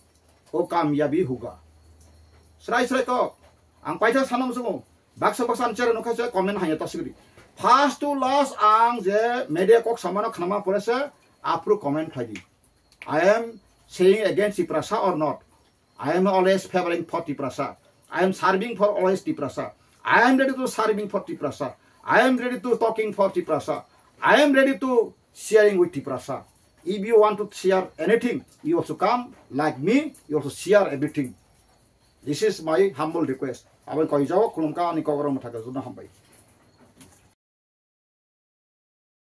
o kamyabi huga. Srai srai kok. Ang paitha sana musungo. Baksa baksa ang chera nukha se comment hanya ta sigri. First to last ang je media kok samano khnama pore se apro comment khlai di. I am saying against Tiprasa or not? I am always favoring for Tiprasa. I am serving for always Tiprasa. I am ready to serving for Tiprasa. I am ready to talking for Tiprasa. I am ready to sharing with Tiprasa. If you want to share anything, you also come like me, you also share everything. This is my humble request. Abang koi jawab khulumkha ani kok oro mutha gajuna hambai.